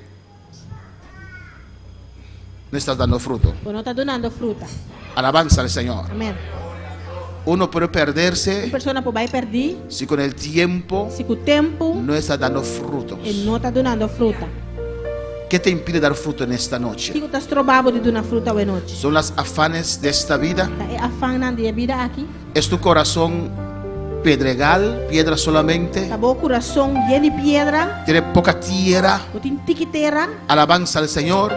no estás dando fruto. bo no ta dunando fruta. Alabanza al Señor. Amèn. Uno puede Un perderse persona por bai pèrdí, si con el tiempo si ku tempu no está dando frutos. e no ta dunando fruta. ¿Qué te impide dar fruto en esta noche? Kiko ta stroba bo di duna fruta awe nochi? ¿Son las afanes de esta vida? Ta e afannan di e bida aki. ¿Es tu corazón pedregal, piedra solamente? Ta bo kurason yen di piedra, ¿Tiene poca tierra? bo tin tiki tera. Alabanza al Señor.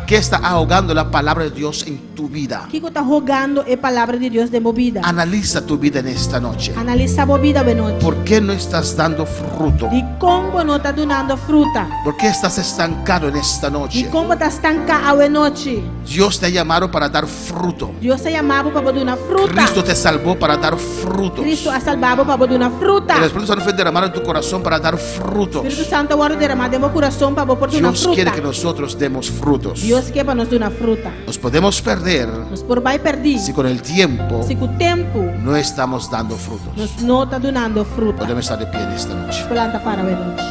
¿Qué está ahogando la palabra de Dios en tu vida? Kiko ta hogando e palabra di Dios den bo bida? Analiza tu vida en esta noche. Analisá bo bida awe nochi. ¿Por qué no estás dando fruto? Dikon bo no ta dunando fruta? ¿Por qué estás estancado en esta noche? Dikon bo ta stanká awe nochi? Dios te ha llamado para dar fruto. Dios a yama bo pa duna fruta. Cristo te salvó para dar frutos. Cristo a salba bo pa duna fruta. El Espíritu Santo fue derramado en tu corazón para dar frutos. Spiritu Santu a wòrdu derhamá den bo kurason pa por duna Dios quiere fruta. que nosotros demos frutos. Dios Dios ke pa nos duna fruta. Nos podemos perder Nos por bai pèrdí si con el tiempo si ku tempu no estamos dando frutos. nos no ta dunando fruta. Podemos estar de pie en esta noche. Nos por lanta para awe nochi.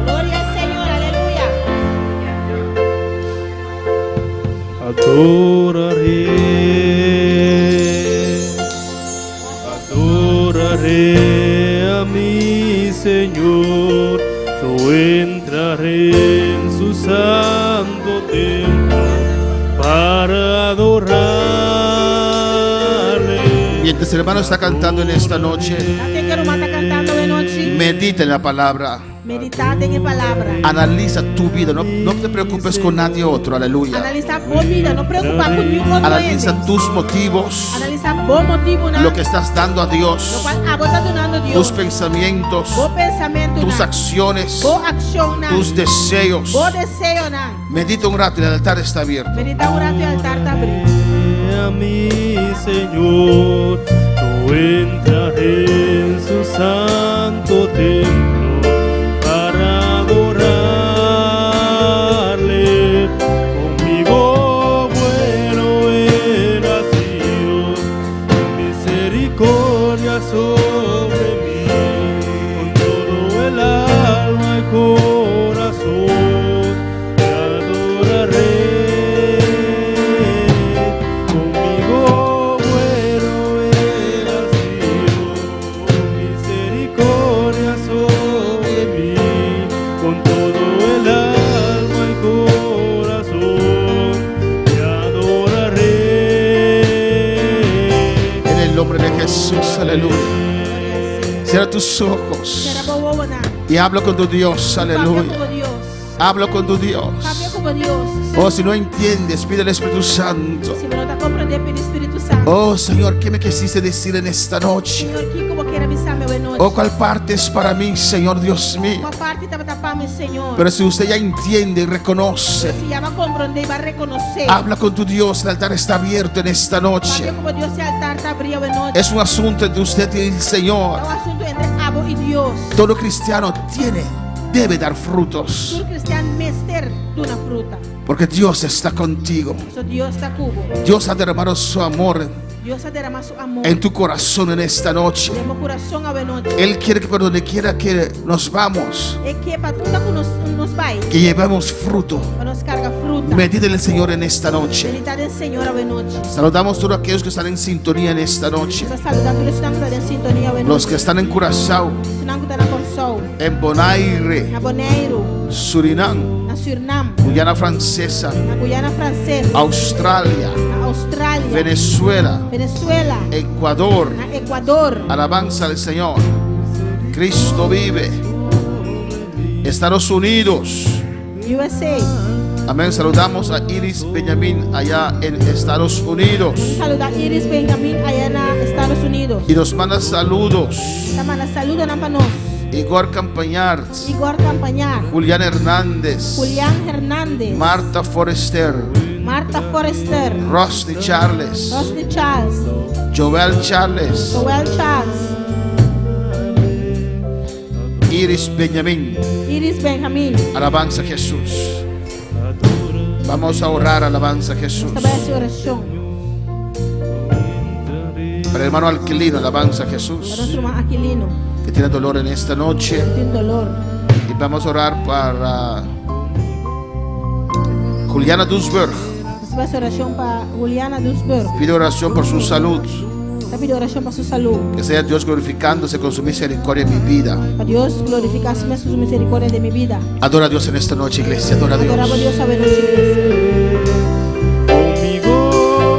Gloria al Señor, aleluya. Adoraré, adoraré a mi Señor, yo entraré en su santo templo para adorarle. Mientras el hermano está cantando en esta noche, Tanten ku ruman ta kantando awe nochi. medita en la palabra. Meditá den e palabra. Analiza tu vida. No, no te preocupes con nadie otro. Aleluya. Analisá bo bida, no preokupá ku ningun otro Analiza hende. tus motivos, Analisá bo motibunan. lo que estás dando a Lo Dios, kual abo ta dunando tus Dios. pensamientos, Bo pensamentunan. tus acciones, Bo akshonnan. tus deseos. Bo deseonan. Medita un rato, el altar está abierto. Meditá un ratu, e altar ta habrí. A mi Señor, yo entraré en su santo templo para adorarle. Conmigo bueno él ha sido, su misericordia sobre mí, con todo el alma y corazón te adoraré. Conmigo bueno él ha sido, su misericordia sobre mí, con todo el alma y corazón te adoraré. En el nombre de Jesús, aleluya. Cierra tus ojos Sera bo wowonan. y habla con tu Dios, Papia aleluya. ku Dios. Habla con tu Dios. Papia ku Dios. Oh, si no entiendes, pide al Espíritu Santo. Si bo no ta komprondé, pidi Spiritu Santu. Oh, Señor, ¿qué me quisiste decir en esta noche? Señor, kiko bo ker a bisa mi awe nochi? Oh, ¿cuál parte es para mí, Señor Dios mío? Kua parti tabata pa mi, Señor? Pero si usted ya entiende y reconoce, Pero si ya bo a komprondé i bo a rekonosé. habla con tu Dios, el altar está abierto en esta noche. Papia ku Dios, e altar ta habrí awe nochi. Es un asunto entre usted y el E Señor. un asuntu entre abo i Dios. Todo cristiano tiene, debe dar frutos. Tur kristian mester duna fruta. Porque Dios está contigo. So Dios ta ku bo. Dios ha derramado su amor Dios a deramá su amor. en tu corazón en esta noche. Den bo kurason awe nochi. Él quiere que por donde quiera que nos vamos, E ke pa unda ku nos nos bai. que llevemos fruto. Pa nos karga fruta. Medita en el Señor en esta noche. Meditá den Señor awe nochi. Saludamos todos aquellos que están en sintonía en esta noche. Nos ta saludá tur esnan ku ta den sintonia awe nochi. Los que están en Curazao, Esnan ku ta na Kòrsou. en Bonaire, Na Boneiru. Surinam, Na Surinam. Guyana Francesa, Na Guyana Franses. Australia, Na Australia. Venezuela, Venezuela. Ecuador. Na Ecuador. Alabanza al Señor. Cristo vive. Estados Unidos. USA. Amén. Saludamos a Iris Benjamín allá en Estados Unidos. Saludá Iris Benjamin ayá na Estados Unidos. Y nos manda saludos. Ta manda saludonan pa nos. Igor Campañar, Igor Campañar. Julián Hernández, Julián Hernández. Marta Forester, Marta Forester. Rosny Charles, Rosny Charles. Joel Charles, Joel Charles. Iris Benjamín. Iris Benjamin. Alabanza a Jesús. Vamos a orar, alabanza a Jesús. Ta bai hasi orashon. Para el hermano Alquilino, alabanza a Jesús, Pa nos ruman Aquilino. que tiene dolor en esta noche. Tin doló. Y vamos a orar para Juliana Duisberg. Nos ta bai hasi orashon pa Juliana Duisberg. Pide oración por su salud. Ta pidi orashon pa su salú. Que sea Dios glorificándose con su misericordia en mi vida. Pa Dios glorifiká su mes ku su miserikòrdia den mi bida. Adora a Dios en esta noche, iglesia. Adora a Adorá Dios. Dios awe nochi, iglesia. Conmigo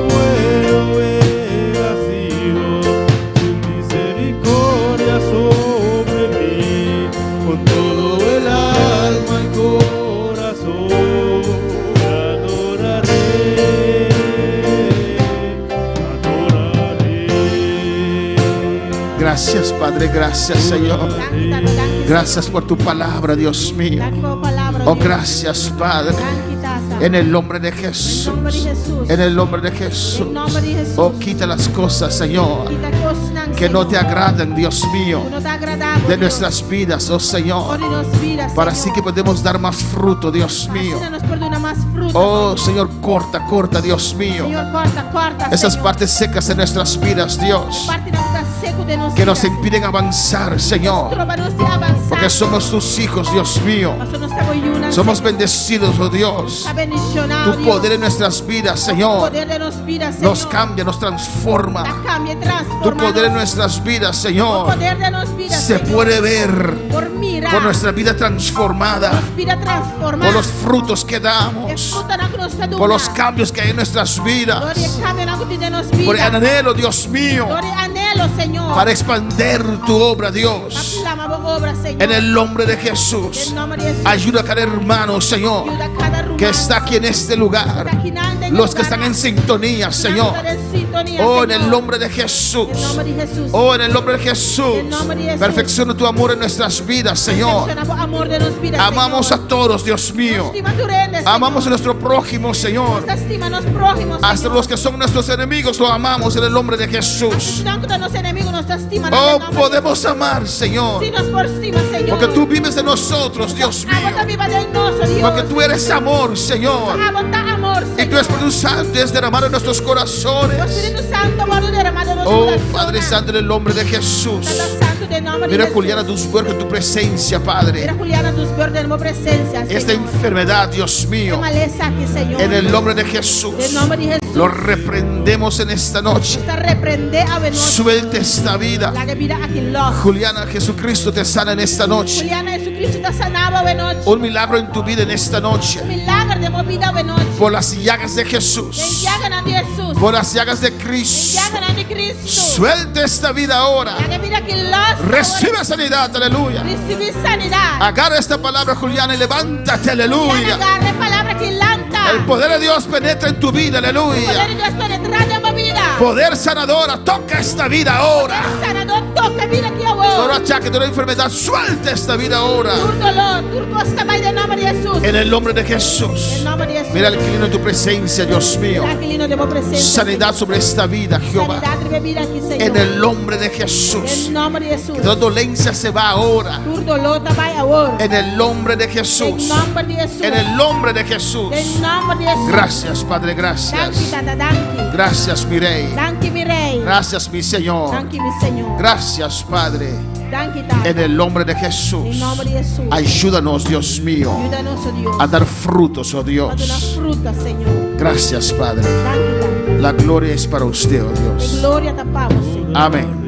bueno él ha sido, su misericordia sobre mí, con todo el alma y corazón, adoraré, adoraré. Gracias, Padre. Gracias, Señor. Danki, Tata, danki. Gracias por tu palabra, Dios mío. Danki pa bo palabra. Oh, Dios. gracias, Padre. Danki, Tata. En el nombre de Den Jesús. nòmber di Hesus. En el nombre de Jesús. Den nòmber di Hesus. Oh, quita las cosas, Señor, Kita kosnan, que no te Señor, agradan, Dios mío, ku no ta agradá bo, de Dios. nuestras vidas, oh For Señor. di nos bida, Para así Señor. que podemos dar más fruto, Dios mío. Asina nos por duna mas fruta, Oh Señor, corta, corta, Dios mío. Señor, kòrta, kòrta, Esas Señor. partes secas en nuestras vidas, Dios, Partinan ku ta seku den nos que nos bida, impiden avanzar, Señor. Stroba nos di avansá. Porque somos tus hijos, Dios mío. Pasobra nos ta bo yunan, Somos Señor. bendecidos, oh Dios. Ta bendishoná, Tu Dios. poder en nuestras vidas, Señor, Poder den nos bida, Señor. nos cambia, nos Ta transforma. kambia, Tu transforma poder en nos. nuestras vidas, Tu Señor, poder den nos bida, se Señor. puede ver Por mira. por nuestra vida transformada, Nos bida transformá. por los frutos que E damos, frutanan ku nos ta duna. por los cambios que hay en nuestras Dor vidas, e kambionan ku tin den nos bida. por el anhelo, Dios mío, Dor e anhelo, Señor. para expandir tu obra, Dios. Plama bo obra, Señor. En el nombre de Den Jesús, nòmber di Hesus. ayuda a cada hermano, Señor, Yuda kada ruman. que está aquí en este lugar, los que están en sintonía, Señor. Oh, en el nombre de Jesús. Den nòmber di Hesus. Oh, en el nombre de Jesús. En el nombre de Jesús. Perfecciona tu amor en nuestras vidas, Señor. Perfekshoná bo amor den nos bida, Amamos a Señor. todos, Dios mío. Stima tur hende, Señor. Amamos a nuestro prójimo, Señor. Nos ta stima nos próhimo, Hasta Señor. los que son nuestros enemigos lo amamos en el nombre de Jesús. Esnan ku ta nos enemigu, nos ta stima. Oh, podemos amar, Señor. Si nos por stima, Señor. Porque tú vives en nosotros, Dios Abo mío. ta biba den nos, Dios. Porque tú eres amor, Señor. Abo ta amor, Y tu Señor. Espíritu Santo es derramado en nuestros corazones. Spiritu Santu a wòrdu derhamá den nos Oh, kurason. Padre Santo, en el nombre de Jesús. Tata Santu, den nòmber di Mira Hesus. Juliana Duisburg en tu presencia, Padre. Mira Juliana Duisburg den bo presensia, Esta Señor. enfermedad, Dios mío, E malesa aki, Señor. en el nombre de Jesús, Den nòmber di Hesus. lo reprendemos en esta noche. Ta reprendé awe nochi. Suelte esta vida. Laga e bida aki lòs. Juliana, Jesucristo te sana en esta noche. Juliana, Jesucristo ta sana bo awe nochi. Un milagro en tu vida en esta noche. Un milager den bo bida awe nochi. Por las llagas de Den Jesús. llaganan di Hesus. Por las llagas de Cristo. Llaganan di Cristo. Suelte esta vida ahora. Laga e bida aki lòs. Recibe sanidad, aleluya. Risibí sanidat. Agarra esta palabra, Juliana, y levántate, aleluya. Gara e palabra aki lanta. El poder de Dios penetra en tu vida, Poder aleluya. di Dios penetrá den bo bida. Poder sanadora, toca esta vida ahora. Sanadó, toka e bida aki Todo awor. achaque, toda enfermedad, suelta esta vida ahora. Tur doló, tur kos ta bai den nòmber di Hesus. En el nombre de Den Jesús. nòmber di Hesus. Mira al inquilino en tu presencia, Dios mío. Mira inquilino den bo presensia. Sanidad sobre esta vida, Jehová. Sanidat riba e bida aki, Señor. En el nombre de Jesús. Den nòmber di Hesus. Toda dolencia se va ahora. Tur doló ta bai awor. En el nombre de Jesús. Den nòmber di Hesus. En el nombre de Jesús. Den nòmber di Hesus. Gracias, Padre, Danki, gracias. Tata, danki. Gracias, mi Rey. Danki, mi Rei. Gracias, mi Señor. Danki, mi Señor. Gracias, Padre. Danki, Tata. En el nombre de Jesús. Den nòmber di Hesus. Ayúdanos, Dios mío, Yuda nos, oh Dios. a dar frutos, oh Pa duna Dios. fruta, Señor. Gracias, Padre. Danki, Tata. La gloria es para usted, oh E Dios. gloria ta pa bo, Señor. Amén.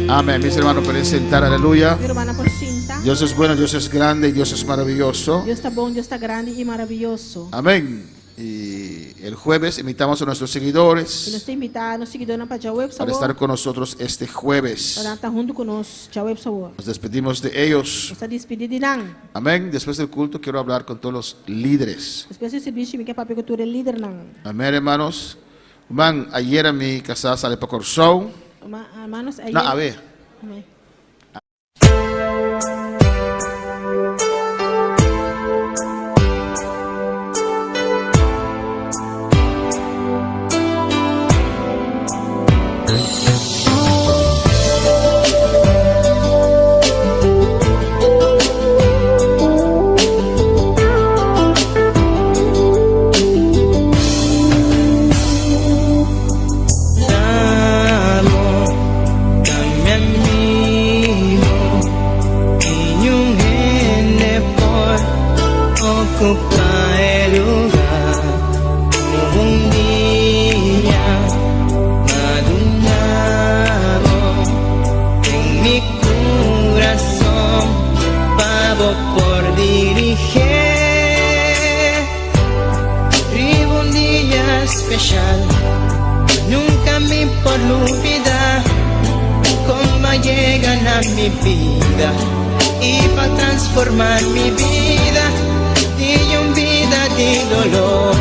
Amén. Mis hermanos, pueden sentar, aleluya. Mi rumannan por sinta. Dios es bueno, Dios es grande y Dios es maravilloso. Dios ta bon, Dios ta grandi i maravioso. Amén. Y el jueves invitamos a nuestros I nos seguidores ta invitá nos siguidónan pa djaweps para estar con nosotros este jueves. Pa ta huntu ku nos djaweps awor. Nos despedimos de ellos. Nos ta despedí di nan. Amén. Después del culto quiero hablar con todos los líderes. Despues di servisio, mi ke papia ku tur e lidernan. Amén, hermanos. Man, ayer a mi casa sale para Corsou. Hermanos, ayer. No, a ver. Amén. Amo, dame amigo y un hende por ocupar el lugar. Un día madunado en mi corazón, pavo por dirigir. Riba un día especial Nunca me por olvidar cómo llegan a mi vida y para transformar mi vida di un vida de dolor.